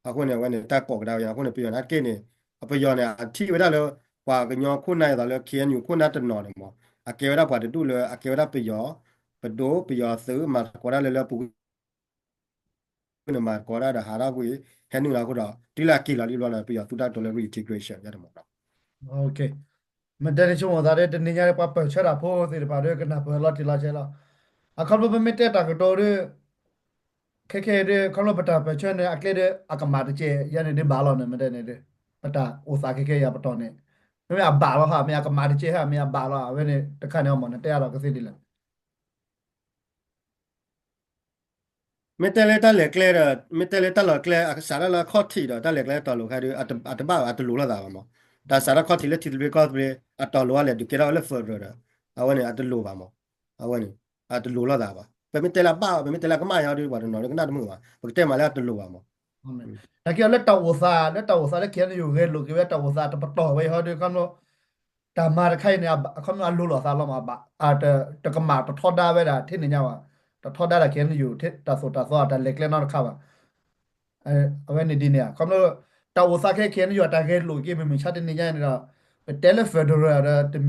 အဃိန့ၣ် အဝဲန့ၣ်တၢ်ကိးကဒါဝဲ အဃိန့ၣ် ပယီၤန့ၣ်အက့ၢ်န့ၣ် ပယီၤန့ၣ် အထံၣ်ဝဲဒၣ်လၢ ပှၤကညီခိၣ်နၢ်အသိးလၢ ခ့ၣ်အဲၣ်ယူၣ် ခိၣ်နၢ်တနီၤန့ၣ်မး အကဲဝဲဒၣ်ပှၤတဒူၣ်လၢအကဲဝဲဒၣ်ပယီၤ ပဒိၣ်ပယီၤသုး မၤသကိးတၢ်လၢလၢပူၤကွံာ်န့ၣ် မၤသကိးတၢ်ဒီးဟးထီၣ်ကွံာ် ဟဲနုာ်လီၤအဃိဒီး တုၤလၢအက့ၤလီၤလံဘျီဒီး ပယီၤသူတၢ်ကတိၤလၢ reintegration ယဲၢ်တမးလီၤ. မ့ၢ်တဲန့ၣ်ဆိကမိၣ်သးဒီး တနံၤညါဒီး ပှၤပၢၢ်ဆၢတၢ်ဖိသ့ၣ်တဖၣ်ဒီး ကနၢ်ပၢၢ်လီၤတံၢ်လီၤဆဲးလီၤ. အခီပညီပမ့ၢ်တဲတၢ်ကတိၤဒီး ခဲခဲအံၤဒီး ခီဖျိပတၢ်ပၢၢ်ဆၢန့ၣ် အကျဲဒီး အကမၣ်တကဲး ယဲန့ၣ်ဒ်ဘၣ်လီၤန့ၣ် မ့ၢ်တဲန့ၣ်ဒီး ပတၢ်အိၣ်သးခဲခဲအံၤအပတီၢ်န့ၣ် မ့မ့ၢ်အဘၣ်လီၤဟး မ့ၢ်အကမၣ်တကဲးဟး မ့ၢ်အဘၣ်လီၤ အဝဲန့ၣ် တခါန့ၣ်အမ့ၢ်န့ၣ် တဲအါထီၣ်ကသ့ဒ်လဲၣ်. မ့ၢ်တဲလၢတၢ်လဲၤကျဲဒီး မ့ၢ်တဲလၢတၢ်လီၢ်ကျဲ အကစးထီၣ်လၢအခီၣ်ထံးဒီး တၢ်လဲၤကျဲတီၤလိၤခါဒီး အတဘၣ်အတလိၤလိာ်သးဘၣ်မး. တၢ်စးထီၣ်ခီၣ်ထံးလၢထံသဘျ့ကီၢ်သဘျ့ အတီၤလိၤအလဲၤဒုးကဲထီၣ်ဝဲလၢ federal ဒီး အဝဲန့ၣ် အတလိၤဘၣ်မး. အဝဲန့ၣ် အတလိၤလိာ်သးဘၣ်. ပမ့ၢ်တဲလၢအဘၣ် ပမ့ၢ်တဲလၢအကမၣ်ယါဒီး ပှၤတနီၤလၢကနၣ်တမုာ်ဘၣ်. ပကတဲမးလၢအတလိၤဘၣ်မး. နာ်က့လၢတၢ်အိၣ်သး လၢတၢ်အိၣ်သးလၢ ခ့ၣ်အဲၣ်ယူၣ် ဂဲၤလိာ်က့ၤဝဲတၢ်အိၣ်သးတပတီၢ်ဝဲအံၤဟီဒီး ခီဖျိ တၢ်မၤတခါအံၤန့ၣ် အခီပညီအလိၤလိာ်သးလီၤမး တကမၣ်တထီဒါဝဲဒၣ်ထဲန့ၣ်ညါဘၣ်. တထီဒါဒၣ် ခ့ၣ်အဲၣ်ယူၣ် တၢ်သိၣ်တၢ်သီအတၢ်လဲၤကျဲနီတခါဘၣ်. အဝဲန့ၣ်ဒ်န့ၣ် ခီဖျိ တၢ်အိၣ်သးခဲ ခ့ၣ်အဲၣ်ယူၣ် အတၢ်ဂဲၤလိာ်က့ၤမုၢ်မဆါတနံၤညါန့ၣ်ဒီး ပတဲလၢ federal ဒီး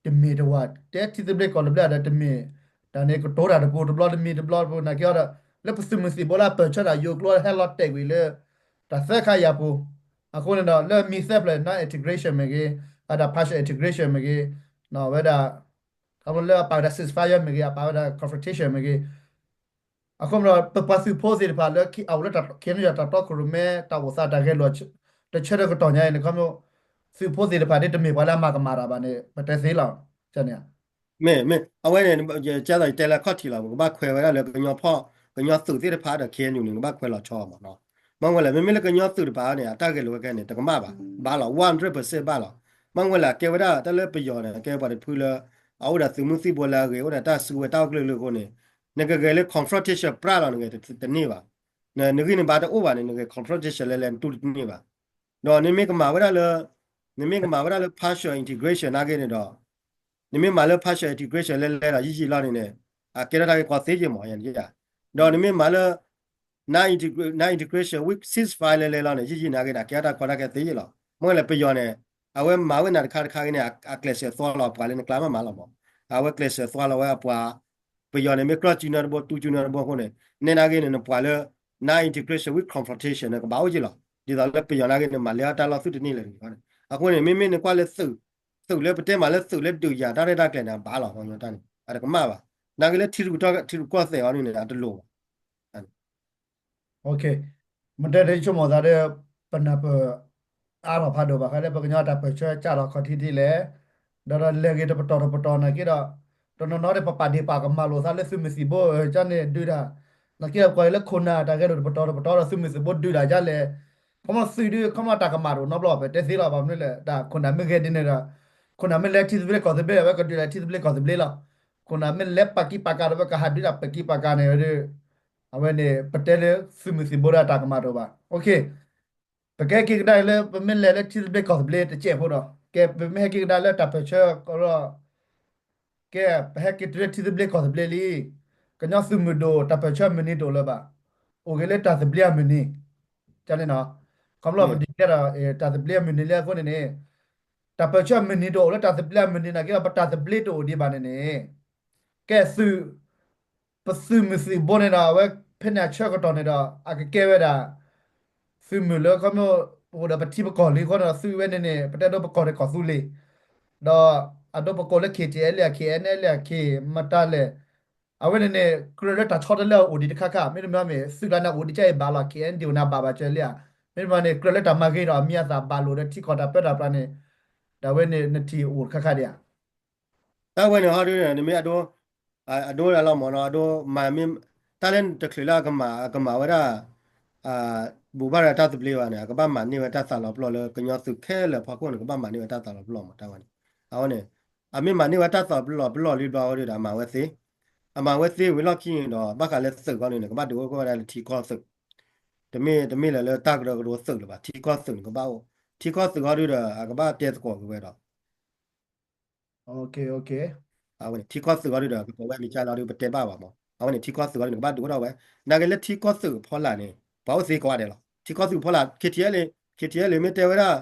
တမ့ၢ်တဝဲ တဲထံသဘျ့ကီၢ်သဘျ့ဒီးတမ့ၢ် တၢ်န့ၣ်ကတိၤတၢ်တပူၤတဘျီတမံၤတဘျီတပူၤ နာ်က့အီၤဒီး လၢပသုးမုၢ်သံၣ်ဘိလၢအပၢၢ်ဆၢတၢ်ယိၤကျိဟဲလီၤတဲာ်ကွံာ်လၢ တၢ်သၢခါယၤပူၤ အဃိန့ၣ်ဒီး လၢမံၤသၢဖျၢၣ် non integration မ့ၢ်ဂ့ၤ အတၢ် partial integration မ့ၢ်ဂ့ၤ ဝဲဒၣ် ခီဖျိလၢအပာ်ဝဲဒၣ် ceasefire မ့ၢ်ဂ့ၤ အပာ်ဝဲဒၣ် confrontation မ့ၢ်ဂ့ၤ အဃိဒီး ပပှၤသုးဖိသ့ၣ်တဖၣ်လၢ အအိၣ်လၢ ခ့ၣ်အဲၣ်ယူၣ် တၢ်တီခိၣ်ရိၣ်မဲ တၢ်အိၣ်သးတၢ်ဂဲၤလိာ် တဆၢတကတီၢ်ညါအံၤန့ၣ် ခီဖျိ သုးဖိသ့ၣ်တဖၣ်ဒ်တမ့ၢ်ပှၤလၢအမၤကမၣ်တၢ်ဘၣ်န့ၣ် ပတဲသ့လီၤ. န့ၣ် မ့ၢ် မ့ၢ် အဝဲန့ၣ် ကသိးယတဲလၢခီၣ်ထံးလီၤ ပကဘၣ်ခွဲးဝဲဒၣ်လၢကညီဖီၣ် ကညီသုးသ့ၣ်တဖၣ်ဒီး ခ့ၣ်အဲၣ်ယူၣ်န့ၣ် ကဘၣ်ခွဲးလီၤဆီမးနီၤ. မ့ၢ်ဝဲလဲၣ် မ့မ့ၢ်လၢကညီသုးတဖၣ်န့ၣ် အတၢ်ဂဲၤလိာ်ဝဲခဲန့ၣ် တကမၣ်ဘၣ် ဘၣ်လီၤ one hundred percent ဘၣ်လီၤ. မ့ၢ်ဝဲလဲၣ် ကဲဝဲဒၣ်တၢ်လၢပယီၤန့ၣ် ကဲပှၤတဖုလၢ အအိၣ်ဒီးသုးမုၢ်သံၣ်ဘိလၢအဂ့ၤ အိၣ်ဒီးတၢ်စုကဝဲၤတၢ်အိၣ်ကျၢၢ်ကျၢၢ်အဃိန့ၣ် နကဂဲၤလၢ confrontation ပြၢလီၤ နဂဲၤတန့ၢ်ဘၣ်. နဂံၢ်နဘါတအိၣ်ဘၣ်န့ၣ် နဂဲၤ confrontation လဲၤလဲၤနတူၢ်တန့ၢ်ဘၣ်. ဒီးနမ့ၢ်ကမၤဝဲဒၣ်လၢ နမ့ၢ်ကမၤဝဲဒၣ်လၢ partial integration နာ်က့န့ၣ်ဒီး နမ့ၢ်မၤလၢ partial integration လဲၤလဲၤဒီးယံာ်ယံာ်လီၤန့ၣ်န့ၣ် အကဲထီၣ်တၢ်ဂ့ၢ်ကီသ့ယဲၢ်မး ယဲၢ်. ဒီးနမ့ၢ်မၤလၢ non integration with ceasefire လဲၤလဲၤလီၤန့ၣ် ယံာ်ယံာ်နာ်က့န့ၣ် အကဲထီၣ်တၢ်ကီတၢ်ခဲသ့ယဲၢ်လီၤ. မ့ၢ်ဝဲလဲၣ် ပယီၤန့ၣ် အဝဲမၤဝဲနၤတခါတခါဂ့ၤန့ၣ် အကျဲးစၢးသွါလီၤပှၤလၢနကျါမးမးလီၤမး. အဝဲကျဲးစၢးသွါလီၤဝဲအပှၤ ပယီၤန့ၣ် မ့ၢ်ကြၢးစုနၢတဘိ တူစုနၢတဘိအဃိန့ၣ် နဲနာ်က့န့ၣ် နပှၤလၢ non integration with confrontation န့ၣ် ကဘၣ်အိၣ်ယဲၢ်လီၤ. ဒ်သိးလၢပယီၤနာ်က့န့ၣ် မၤလဲၤအတၢ်လီၢ်သုတန့ၢ်လၢၤန့ၣ်. အဃိန့ၣ် မ့မ့ၢ်နကွၢ်လၢသုး သုးလၢပတဲမးလၢသုးလၢဒုးယၤတၢ်ရဲၣ်တၢ်ကျဲၤန့ၣ် အဘၣ်လီၤ ပှၤကညီတၢ်န့ၣ် အတကမၣ်ဘၣ်. နာ်က့လၢထံရူၢ်ကီၢ်သဲးအီၤန့ၣ်န့ၣ် အတလိၤဘၣ်. Okay, မ့ၢ်တဲဒ်ဆိကမိၣ်သးဒီး ပနၢ်ပၢၢ်အါထီၣ်ဖးဒိၣ်ဘၣ်ဃးလၢပကညီတၢ်ပၢၢ်ဆၢကၢ်ထီၣ်ခီၣ်ထံးဒ်လဲၣ်, ဒီးဒီးလဲၤဂ့ၤတပတီၢ်တပတီၢ်နာ်က့ဒီး တနီၤနီၤဒီးပပာ်ဒ့ၣ်ပာ်ကမၣ်လိာ်သးလၢသုးမုၢ်သံၣ်ဘိ ကန့ၣ်ဒုးတၢ်, နာ်က့ဒီးပကွၢ်လၢခိၣ်နၢ်တၢ်ဂဲၤလိာ်တပတီၢ်တပတီၢ်ဒီးသုးမုၢ်သံၣ်ဘိဒုးတၢ်ဒ်လဲၣ်, ခီမီသုးဒုး ခီမီတၢ်ကမၣ်တအိၣ်နီတဘျီ ပတဲသ့လီၤ ဘၣ်မနုၤလဲၣ် တၢ်ခိၣ်နၢ်မ့ၢ်ဂဲၤဒ်န့ၣ်ဒီး ခိၣ်နၢ်မ့ၢ်လဲၤထံသဘျ့ကီၢ်သဘျ့ အဝဲကဒုးတၢ်ထံသဘျ့ကီၢ်သဘျ့လီၤ. ခိၣ်နၢ်မ့ၢ်လဲၤပာ်ကံပာ်ကၤဒီး အဝဲကဟးဒုးတၢ်ပာ်ကံပာ်ကၤန့ၣ်ဒီး အဝဲန့ၣ် ပတဲလၢသုးမုၢ်သံၣ်ဘိဒီးတၢ်ကမၣ်တအိၣ်ဘၣ်. Okay, ပကဟဲက့ၤကဒါလၢ ပမ့ၢ်လဲၤလၢထံသဘျ့ကီၢ်သဘျ့တစဲးဖိဒီး ကဲ ပမ့ၢ်ဟဲက့ၤကဒါလၢတၢ်ပၢၢ်ဆၢကီးဒီး ကဲ ပဟဲက့ၤတုၤလၢထံသဘျ့ကီၢ်သဘျ့လံ. ကညီသုးမုၢ်ဒိၣ် တၢ်ပၢၢ်ဆၢမုၢ်နံၤတအိၣ်လၢၤဘၣ်. အိၣ်ဂ့ၤလၢတၢ်သဘျ့အမုၢ်နံၤ ကန့ၣ်နီၤ. ခီဖျိပဒုးကဲဒီး တၢ်သဘျ့အမုၢ်နံၤလၢအဃိန့ၣ်န့ၣ် တၢ်ပၢၢ်ဆၢမုၢ်နံၤတအိၣ်လၢတၢ်သဘျ့အမုၢ်နံၤနာ်က့ဒီး ပတၢ်သဘျ့တအိၣ်ဒံးဘၣ်န့ၣ်န့ၣ် ကဲသုး ပသုးမုၢ်သံၣ်ဘိန့ၣ်ဒီး အဝဲဖဲန့ၣ်အဆၢကတီၢ်န့ၣ်ဒီး အကကဲဝဲဒၣ် သုးမုၢ်လၢခီဖျိ ပအိၣ်ဒီးပထံပကီၢ်လံအဃိန့ၣ်ဒီး သုးဝဲန့ၣ်န့ၣ် ပတဲဒိပကီၢ်န့ၣ်ကီၢ်သူလ့ၤ ဒီးအဒိပကိးလၢ KTLA လၢ KNLA လၢ K မတၤလဲၣ် အဝဲန့ၣ်န့ၣ် ကြၢးလၢတၢ်ဆီတလဲအအိၣ်ဒံးတခါခါ မ့တမ့ၢ်မ့ၢ် သုးကျါန့ၣ်အိၣ်ဒံးကဲအံၤဘၣ်လီၤ KNDO န့ၣ်ဘၣ်ဘၣ်စၢၤလံဧါ. မ့တမ့ၢ်န့ၣ် ကြၢးလၢတၢ်မၤဂ့ၤဒီးအမံၤအသၣ်ဘၣ်လိာ်ဒီးထံကီၢ်တၢ်ပၢတၢ်ပြးန့ၣ် ဒီးအဝဲန့ၣ်နထံၣ်အိၣ်တခါခါဒံးဧါ. တၢ်ဝဲန့ၣ်ဟီဒ်န့ၣ် နမ့ၢ်အဒိ အဒိဒၣ်လီၤမ့ၢ်နီၤ အဒိမၤမ့ၢ် တၢ်လၢတချုးလၢအကမၤ အကမၤဝဲဒၣ် ဘိးဘၣ်ရၤတၢ်သဘျ့ဘၣ်န့ၣ် အကဘၣ်မၤန့ၢ်ဝဲတၢ်သးလီၤပလီၢ်လၢကညီသုးခဲလၢာ်အဖီခိၣ်န့ၣ် ကဘၣ်မၤန့ၢ်ဝဲတၢ်သးလီၤပလီၢ်မး တၢ်ဝဲန့ၣ်. အဝဲန့ၣ် အမ့ၢ်မၤန့ၢ်ဝဲတၢ်သးလီၤပလီၢ်လံဘျီဝဲဒီး အမၤဝဲသ့, အမၤဝဲသ့ဝံၤလီၢ်ခံန့ၣ်ဒီး ဘၣ်ဃးလၢသုးခီန့ၣ် ကဘၣ်ဒုးအိၣ်ကဝဲဒၣ်လၢထံကီၢ်သုး, တမ့ၢ် တမ့ၢ်လၢလၢတၢ်ကရၢကရိသုးလၢၤဘၣ် ထံကီၢ်သုးန့ၣ် ကဘၣ်အိၣ်, ထံကီၢ်သုးခီဒုးဒီး အကဘၣ်တဲသကိးက့ၤဝဲဒီး အဝဲန့ၣ် ထံကီၢ်သုးအီၤဒုးဒီး ပကိးဝဲအမံၤကၢ်လီၤဒုး ပတဲဘၣ်ဘၣ်မး. အဝဲန့ၣ် ထံကီၢ်သုးအီၤဒုးန့ၣ် ကဘၣ်ဒုးအိၣ်ထီၣ်ဝဲ. နာ်က့လၢထံကီၢ်သုးအဖီလာ်န့ၣ် ပှၤအိၣ်သ့ကိးဂၤဒဲးလီၤ. ထံကီၢ်သုးအဖီလာ် KTLA, KTLA မ့ၢ်တဲဝဲဒၣ်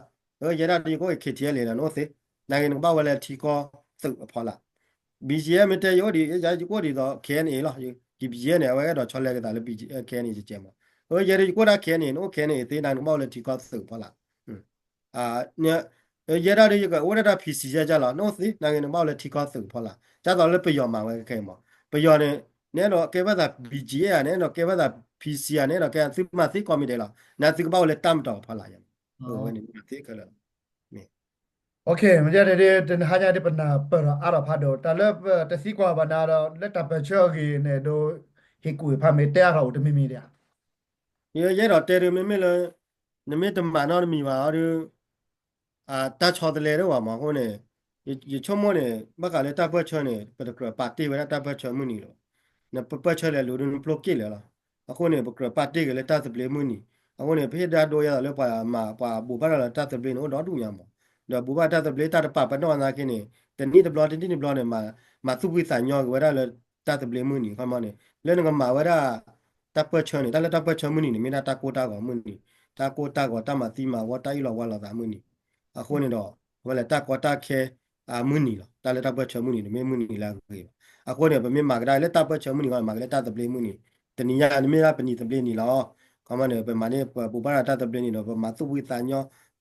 ယဲဒၣ်ဒုးယကအိၣ် KTLA ဒီးနအိၣ်သ့. နာ်က့နကဘၣ်ဝဲလၢထံကီၢ်သုးအဖီလာ်. BGF မ့ၢ်တဲယအိၣ်ဒ် ယဲယကအိၣ်ဒ်သိး KNA လီၤ. ယ BGF န့ၣ် အဝဲအဲၣ်ဒိးဆီလဲက့ၤသးလၢ KNA ကဲမး. ယဲဒၣ်ယကအိၣ်ဒၣ် KNA နအိၣ် KNA သ့ နာ်က့နကဘၣ်ဝဲလၢထံကီၢ်သုးအဖီလာ် ယဲဒၣ်ဒုးယကအိၣ်ဒၣ်တၢ် PC ယဲကၢ်လီၤ နအိၣ်သ့ နာ်က့နကဘၣ်အိၣ်လၢထံကီၢ်သုးအဖီလာ်. ဒ်သိးလၢပယီၤမၤဝဲခဲအံၤမး, ပယီၤန့ၣ် နအဲၣ်ဒိးကဲဘၣ်သး BGF ဧါ နအဲၣ်ဒိးကဲဘၣ်သး PC ဧါ နအဲၣ်ဒိးကဲ သုမၤသ့ကိးမံၤဒဲးလီၤ. နာ်သုကဘၣ်အိၣ်လၢတၢ်မတီၤအဖီလာ်ယါန့ၣ်, ဝဲန့ၣ်မၤသ့ခဲလၢာ်လီၤ. မ့ၢ် မ့ၢ်ဒ်န့ၣ်ဒ် တနဟါညါဒ်ပနၢ်ပၢၢ်ဒီးအါထီၣ်ဖးဒိၣ် တၢ်လၢပတသံကွၢ်ဘၣ်နၤဒီး လၢတၢ်ပၢၢ်ဆၢအဂ့ၢ်န့ၣ်ဒီး ဟ့ၣ်ကူၣ်ဟ့ၣ်ဖးမ့ၢ်တဲအါထီၣ်အိၣ်တမံၤမံၤဒံးဧါ. ယဲယအဲၣ်ဒိးတဲဒုး မ့မ့ၢ်လၢ နမ့ၢ်တမၤနီတမံၤဘၣ်အီၤဒုး တၢ်ဆီတလဲတအိၣ်ဘၣ်မး. အဃိန့ၣ် ယဆိကမိၣ်န့ၣ် ဘၣ်ဃးလၢတၢ်ပၢၢ်ဆၢန့ၣ် ပတကြၢးပာ်တ့ၢ်ဝဲဒၣ်တၢ်ပၢၢ်ဆၢမုၢ်နံၤလီၤ. နပပၢၢ်ဆၢလဲၤလိၤဒုးနပျိၢ်က့ၣ်လၢာ်လီၤ. အဃိန့ၣ် ပကြၢးပာ်တ့ၢ်က့ၤလၢတၢ်သဘျ့မုၢ်နံၤ. အဃိန့ၣ် ပဟ့ၣ်ဒၣ်ဒိယဲသိးလၢပှၤမၤ ပှၤဘိးဘၣ်ရၤလၢတၢ်သဘျ့န့ၣ် အိၣ်ဒီဒူၣ်ညါမး. ဒီးဘိးဘၣ်တၢ်သဘျ့တၢ်တပာ်ပနီၣ်သနာ်က့န့ၣ် တနံၣ်တဘျီ တနံၣ်တဘျီန့ၣ် မၤသူၣ်ဖှံသးညီက့ၤဝဲဒၣ်လၢတၢ်သဘျ့မုၢ်နံၤ. ခီမီန့ၣ် လၢနကမၤဝဲဒၣ် တၢ်ပၢၢ်ဆၢန့ၣ် တၢ်လၢတၢ်ပၢၢ်ဆၢမုၢ်နံၤန့ၣ် မ့ၢ်ဒၣ်တၢ်ကိၢ်တၢ်ဂီၤမုၢ်နံၤ, တၢ်ကိၢ်တၢ်ဂီၤ တၢ်မၤသံမၤဝီ တၢ်အ့ၣ်လိာ်ဝါလိာ်သးမုၢ်နံၤ. အဃိန့ၣ်ဒီး အဝဲလဲၤတၢ်ကီတၢ်ခဲ မုၢ်နံၤလီၤ. တၢ်လၢတၢ်ပၢၢ်ဆၢမုၢ်နံၤန့ၣ် မ့ၢ်မုၢ်နံၤလၢအဂ့ၤလီၤ. အဃိန့ၣ် ပမ့ၢ်မၤကဒါလၢတၢ်ပၢၢ်ဆၢမုၢ်နံၤဂီၢ် မၤက့ၤလၢတၢ်သဘျ့မုၢ်နံၤ, တနံၤညါန့ၣ်မ့ၢ်ဒၣ်ပနံၤသဘျ့နံၤလီၤ. ခီမီန့ၣ် ပမၤန့ၢ်ပဘိးဘၣ်ရၤတၢ်သဘျ့န့ၣ်ဒီး ပမၤသူၣ်ဖှံသးညီ,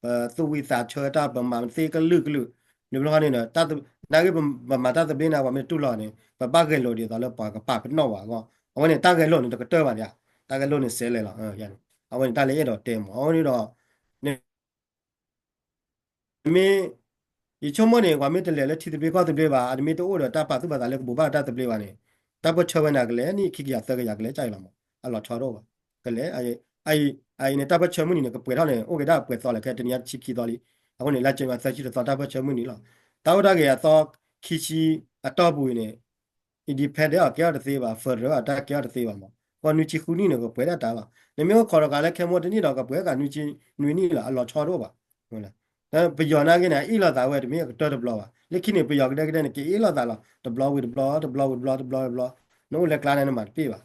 ပသူၣ်ဖှံသးဆၢတၢ် ပမၤသ့ကလုာ်ကလုာ်, နဘျီဃီန့ၣ်ဒီး နာ်က့ပမၤတၢ်သဘျ့န့ၣ် ပှၤမ့ၢ်တတူၢ်လိာ်န့ၣ် ပဘၣ်ဂဲၤလိာ်ဒ်သိးလၢပှၤကပာ်ပနီၣ်ဝဲအဂီၢ်. အဝဲန့ၣ် တၢ်ဂဲၤလိာ်န့ၣ် တကတၢၢ်ဘၣ်ဒံး, တၢ်ဂဲၤလိာ်န့ၣ်စဲးလဲၤလီၤ. အဝဲန့ၣ် တၢ်လၢအဲၣ်ဒိးတဲမး အဝဲန့ၣ်ဒီး မ့ၢ် ယဆိကမိၣ်န့ၣ် ပှၤမ့ၢ်တလဲၤလၢထံသဘျ့ကီၢ်သဘျ့ဘၣ်, အတမ့ၢ်တအိၣ်ဒီးတၢ်ပာ်သူၣ်ပာ်သးလၢကဘိးဘၣ်တၢ်သဘျ့ဘၣ်န့ၣ်, တၢ်ပၢၢ်ဆၢဝဲန့ၣ် ကလဲၤနံၣ်ခံကယၤသၢကယၤ ကလဲၤကၢ်အံၤလီၤမး, အလီၤဆီတအိၣ်ဘၣ်. ကလဲၤ အအံၤန့ၣ် တၢ်ပၢၢ်ဆၢမုၢ်နံၤန့ၣ် ကပှဲၤထီၣ်န့ၣ် အိၣ်က့ၤဒၣ်ပှဲၤသီလဲၣ် ခဲတနံၤညါတဆံခံသီလံ. အဃိန့ၣ် လါကၠဲၣ်သၢဆံတသီ တၢ်ပၢၢ်ဆၢမုၢ်နံၤလီၤ. တၢ်အိၣ်တၢ်ဂ့ၤအသီခံဆံအတီၢ်ပူၤအံၤန့ၣ် independent အီၤကဲထီၣ်တသ့ဘၣ်, federal အတၢ်ကဲထီၣ်တသ့ဘၣ်မး, ကီၢ်နွံဆံဃုနံၣ်န့ၣ် ကပှဲၤဒၣ်တၢ်လီၤ. နမ့ၢ်အိၣ်ခိးဒီးကးလၢခဲမိၢ်တနံၣ်ဒီး ကပှဲၤကးနွံဆံနွံနံၣ်လီၤ, အလီၤဆီတအိၣ်ဘၣ်. ပယီၤနာ်က့န့ၣ် အအ့ၣ်လိာ်သးဝဲတမ့ၢ်အကတၢၢ်တဘျီဘၣ်. လၢခံန့ၣ် ပယီၤကဒဲကဒဲန့ၣ် ကအ့ၣ်လိာ်သးလီၤ, တဘျီဝံၤတဘျီ, တဘျီဝံၤတဘျီ, တဘျီဝံၤတဘျီ, နအိၣ်လၢကျါန့ၣ် နမၤတပ့ၢ်ဘၣ်.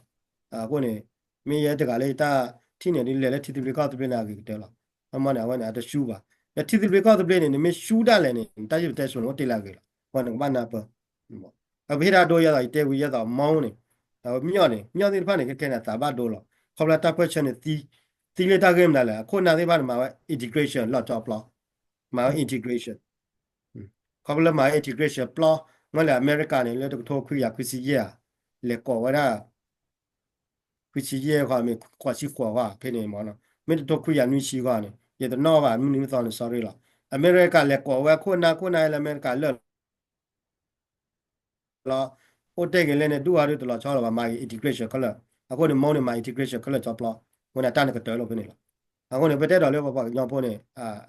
အဃိန့ၣ် မ့ၢ်ယဲတဂၤလၢယတၢ်ထံၣ်န့ၣ် ဒ်လဲၣ်လၢထံသဘျ့ကီၢ်သဘျ့န့ၣ် အဂ့ၤကတၢၢ်လီၤ. အမ့ၢ်န့ၣ် အဝဲန့ၣ် အတရှုံးဘၣ်. ဒီးထံသဘျ့ကီၢ်သဘျ့န့ၣ် နမ့ၢ်ရှုံးဒၣ်လဲာ်န့ၣ် နတၢ်ယိၣ်တဲဆိးန့ၣ် အိၣ်တ့ၢ်လၢအဂ့ၤလီၤ. အဃိန့ၣ် ကဘၣ်နၢ်ပၢၢ် ပဟ့ၣ်ဒၣ်ဒိယဲသိး ယတဲဝံၤယဲသိး မီၢ်န့ၣ်, မၠီၣ်န့ၣ်, မၠီၣ်သ့ၣ်တဖၣ်န့ၣ် ခဲခဲန့ၣ် အသးဘၣ်ဒိလီၤ. ခီဖျိတၢ်ပၢၢ်ဆၢန့ၣ် သံလၢတၢ်ဂ့ၢ်မနုၤလဲၣ်, အခိၣ်နၢ်သ့ၣ်တဖၣ်န့ၣ် မၤဝဲ integration လီၤကၠီပျီ, မၤဝဲ integration. ခီဖျိလၢမၤဝဲ integration ပျီ, မ့ၢ်လၢအမဲရကၤန့ၣ် လၢတကထိခွံကယၤခွံဆံယဲၢ်ဧါ, လဲၤကိးဝဲဒၣ် ခွံဆံယဲၢ်ဃီ မ့ၢ်ဃိးဆံဃိးဃီ ဖဲန့ၣ်မ့ၢ်နီၤ, မ့ၢ်တကထိခွံကယၤနွံဆံဃီန့ၣ် ယတနီၣ်ဘၣ် မုၢ်နံၤမုၢ်သီန့ၣ် sorry လီၤ. အမဲရကၤလဲၤကိးဝဲအခိၣ်နၢ် ခိၣ်နၢ်လၢအမဲရကၤလၢာ်လီၤ. အိၣ်တဲာ်က့ၤလဲၣ်န့ၣ် ဒူၣ်အီၤဒုးတလီၤဆီလီၤဘၣ် မၤက့ၤ integration ခဲလၢာ်. အဃိန့ၣ် မ့ၢ်န့ၣ် မၤ integration ခဲလၢာ်ကၠီပျီ, အဃိန့ၣ် တၢ်န့ၣ်ကတၢၢ်လီၤဖဲန့ၣ်လီၤ. အဃိန့ၣ် ပတဲဒီးလၢပပှၤကညီဖိန့ၣ်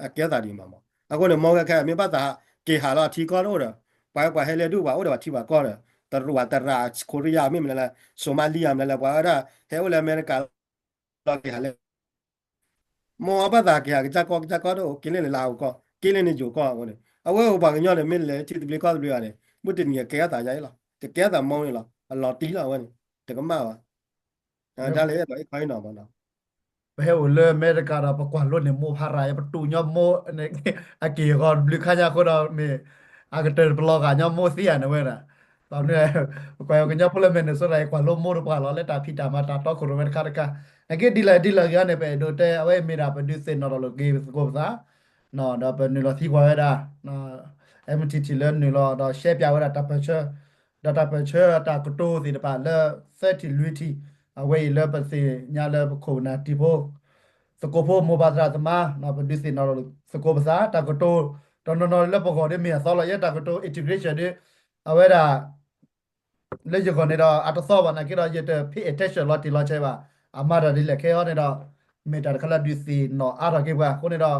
အကဲသးဒ်မးမး. အဃိန့ၣ် မ့ၢ်ခဲခဲ မ့ၢ်ဘၣ်သးက့ၤဟးလီၤအထံကီၢ်တအိၣ်ဒီး ပှၤဝဲပှၤဟဲလၢဒူၣ် ပှၤအိၣ်ဒီးပှၤထံပှၤကီၢ်ဒီး တရူးဝဲတရၢး ခိရံယါ မ့ၢ်မနုၤလဲၣ် စိၤမါလံယါ မနုၤလဲၣ် ပှၤဝဲဒၣ် ဟဲအိၣ်လၢအမဲရကၤလီၤက့ၤဟးလၢ မ့ၢ်ဘၣ်သးက့ၤဟးကစၢ်ကီၢ် ကစၢ်ကီၢ်တအိၣ် က့ၤလၢနလၢအကီၢ် က့ၤလၢနယိၤကီၢ်အဃိန့ၣ် အဝဲပှၤကညီန့ၣ် မ့ၢ်လဲၤထံသဘျ့ကီၢ်သဘျ့ဘၣ်န့ၣ် မုၢ်တနံၤကဲထီၣ်သးယါအံၤလီၤ ကကဲထီၣ်သးမ့ၢ်န့ၣ်လီၤ အလီၤတံၢ်လီၤအဝဲန့ၣ် တကမၣ်ဘၣ် တၢ်လၢအဲၣ်ဒိးအ့ၣ်ခီအံၤနီၤမးနီၤ ပဟဲအိၣ်လၢအမဲရကၤဒီး ပကွၢ်လိန့ၣ်မိၢ်ဖးရၤ ပတူၢ်ညီမိၢ် အက့ၢ်အဂီၤတဘျုးခါညါအဃိဒီး မ့ၢ်အကတၢၢ်တပလီၤဂာ်ညီမိၢ်သံဧါန့ၣ်ဝဲဒၣ် ပှၤကညီဖိလၢမဲာ်န့ၣ်စိတၢ် ကွၢ်လိမိၢ်တပှၢ်လီၤ လၢတၢ်ဖံးတၢ်မၤတၢ်တီခိၣ်ရိၣ်မဲတခါတခါ နက့ဒ်လဲၣ်ဒ်လဲၣ်ဂ့ၤန့ၣ် ပအဲၣ်ဒိးတဲ အဝဲအံၤမ့ၢ်ဒၣ် ပဒုးသ့ၣ်နီၣ်ထီၣ်လိာ်က့ၤပသကိးပသး ဒီးပနုာ်လီၤသံကွၢ်ဝဲဒၣ် MTT လၢနုာ်လီၤဒီး ရှဲပၠးဝဲဒၣ်တၢ်ပၢၢ်ဆၢ ဒီးတၢ်ပၢၢ်ဆၢတၢ်ကတိၤသ့ၣ်တဖၣ်လၢ သၢထံၣ်လွံၢ်ထံၣ် အဝဲအံၤလၢပသ့ၣ်ညါလၢပခိၣ်ပနၢ်တံၤဖိ သကိးဖိမိၢ်ပၢ်သရၣ်သမါ ပဒုးသ့ၣ်နီၣ်ထီၣ်လိာ်သကိးပသး တၢ်ကတိၤ တနီၤနီၤလၢပဂီၢ်ဒ်မ့ၢ်အသီလီၤ ယဲတၢ်ကတိၤ integration ဒ် အဝဲဒၣ် လၢယဂီၢ်န့ၣ်ဒီး အတသီဘၣ်နာ်က့ဒီး ယတ pay attention လီၤတံၢ်လီၤဆဲးဘၣ် အမၤတၢ်ဒ်လဲၣ်ခဲအံၤန့ၣ်ဒီး မ့ၢ်တၢ်တခါလၢဒုးသ့ၣ်နီၣ်အါထီၣ်က့ၤပှၤအဃိန့ၣ်ဒီး ပ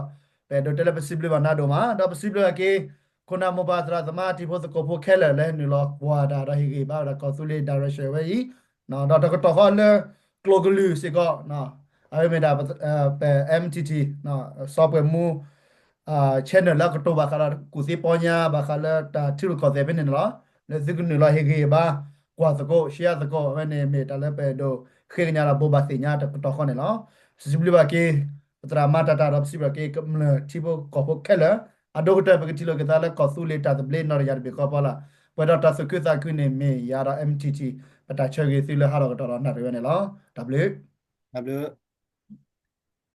အဲၣ်ဒိးတဲလၢပစံးဘျုးဘၣ်နၤဒိၣ်မး ဒီးပစံးဘျုးဘၣ်က့ၤ ခိၣ်နၢ်မိၢ်ပၢ်သရၣ်သမါတံၤဖိသကိးဖိခဲလၢာ်လၢဟဲနုာ်လီၤကွၢ်တၢ် ဒီးဟ့ၣ်ဂံၢ်ဘါဝဲဒၣ်ကီၢ်သူလ့ၤ direction ဝဲအံၤ ဒီးတကတီၢ်ဃီလၢ ကျိၤကလုာ်စ့ၢ်ကီး အဝဲမ့ၢ်ဒၣ် ပ M T T စီၤပှဲၤမူ channel လၢအကတိၤဘၣ်ဃးဒီးကူၣ်သ့ပီညါ ဘၣ်ဃးလၢတၢ်ထံရူၢ်ကီၢ်သဲးဖဲန့ၣ်န့ၣ်လီၤ. လၢသုကနုာ်လီၤဟ့ၣ်ဂံၢ်ဟ့ၣ်ဘါ ကွၢ်သကိး share သကိး အဝဲန့ၣ်မ့ၢ်တၢ်လၢပအဲၣ်ဒိးဃ့ကညးဒီးဘိးဘၣ်သ့ၣ်ညါတကတီၢ်ဃီန့ၣ်လီၤ. စံးဘျုးဘၣ်က့ၤ ပသရၣ်မါတၢ်တၢ်ဒီးပစံးဘျုးဘၣ်က့ၤ ကမျၢၢ်ထံဖိကီၢ်ဖိခဲလၢာ် အဒိၣ်ကတၢၢ် ပကထံၣ်လိာ်က့ၤသးလၢကီၢ်သူလ့ၤတၢ်သဘျ့နီၢ်တယၢ်တဘ့ၣ်ဃီဖီလာ် ပှဲၤဒီးတၢ်သူၣ်ခုသးခုန့ၣ်မ့ၢ်ယၤဒီး M T T ပတၢ်ဆၢဂ့ၤသုလၢဟးထီၣ်ကတီၢ်ဒီးနၣ်ရံၣ်ဝဲန့ၣ်လီၤ. တၢ်ဘျုး တၢ်ဘျုး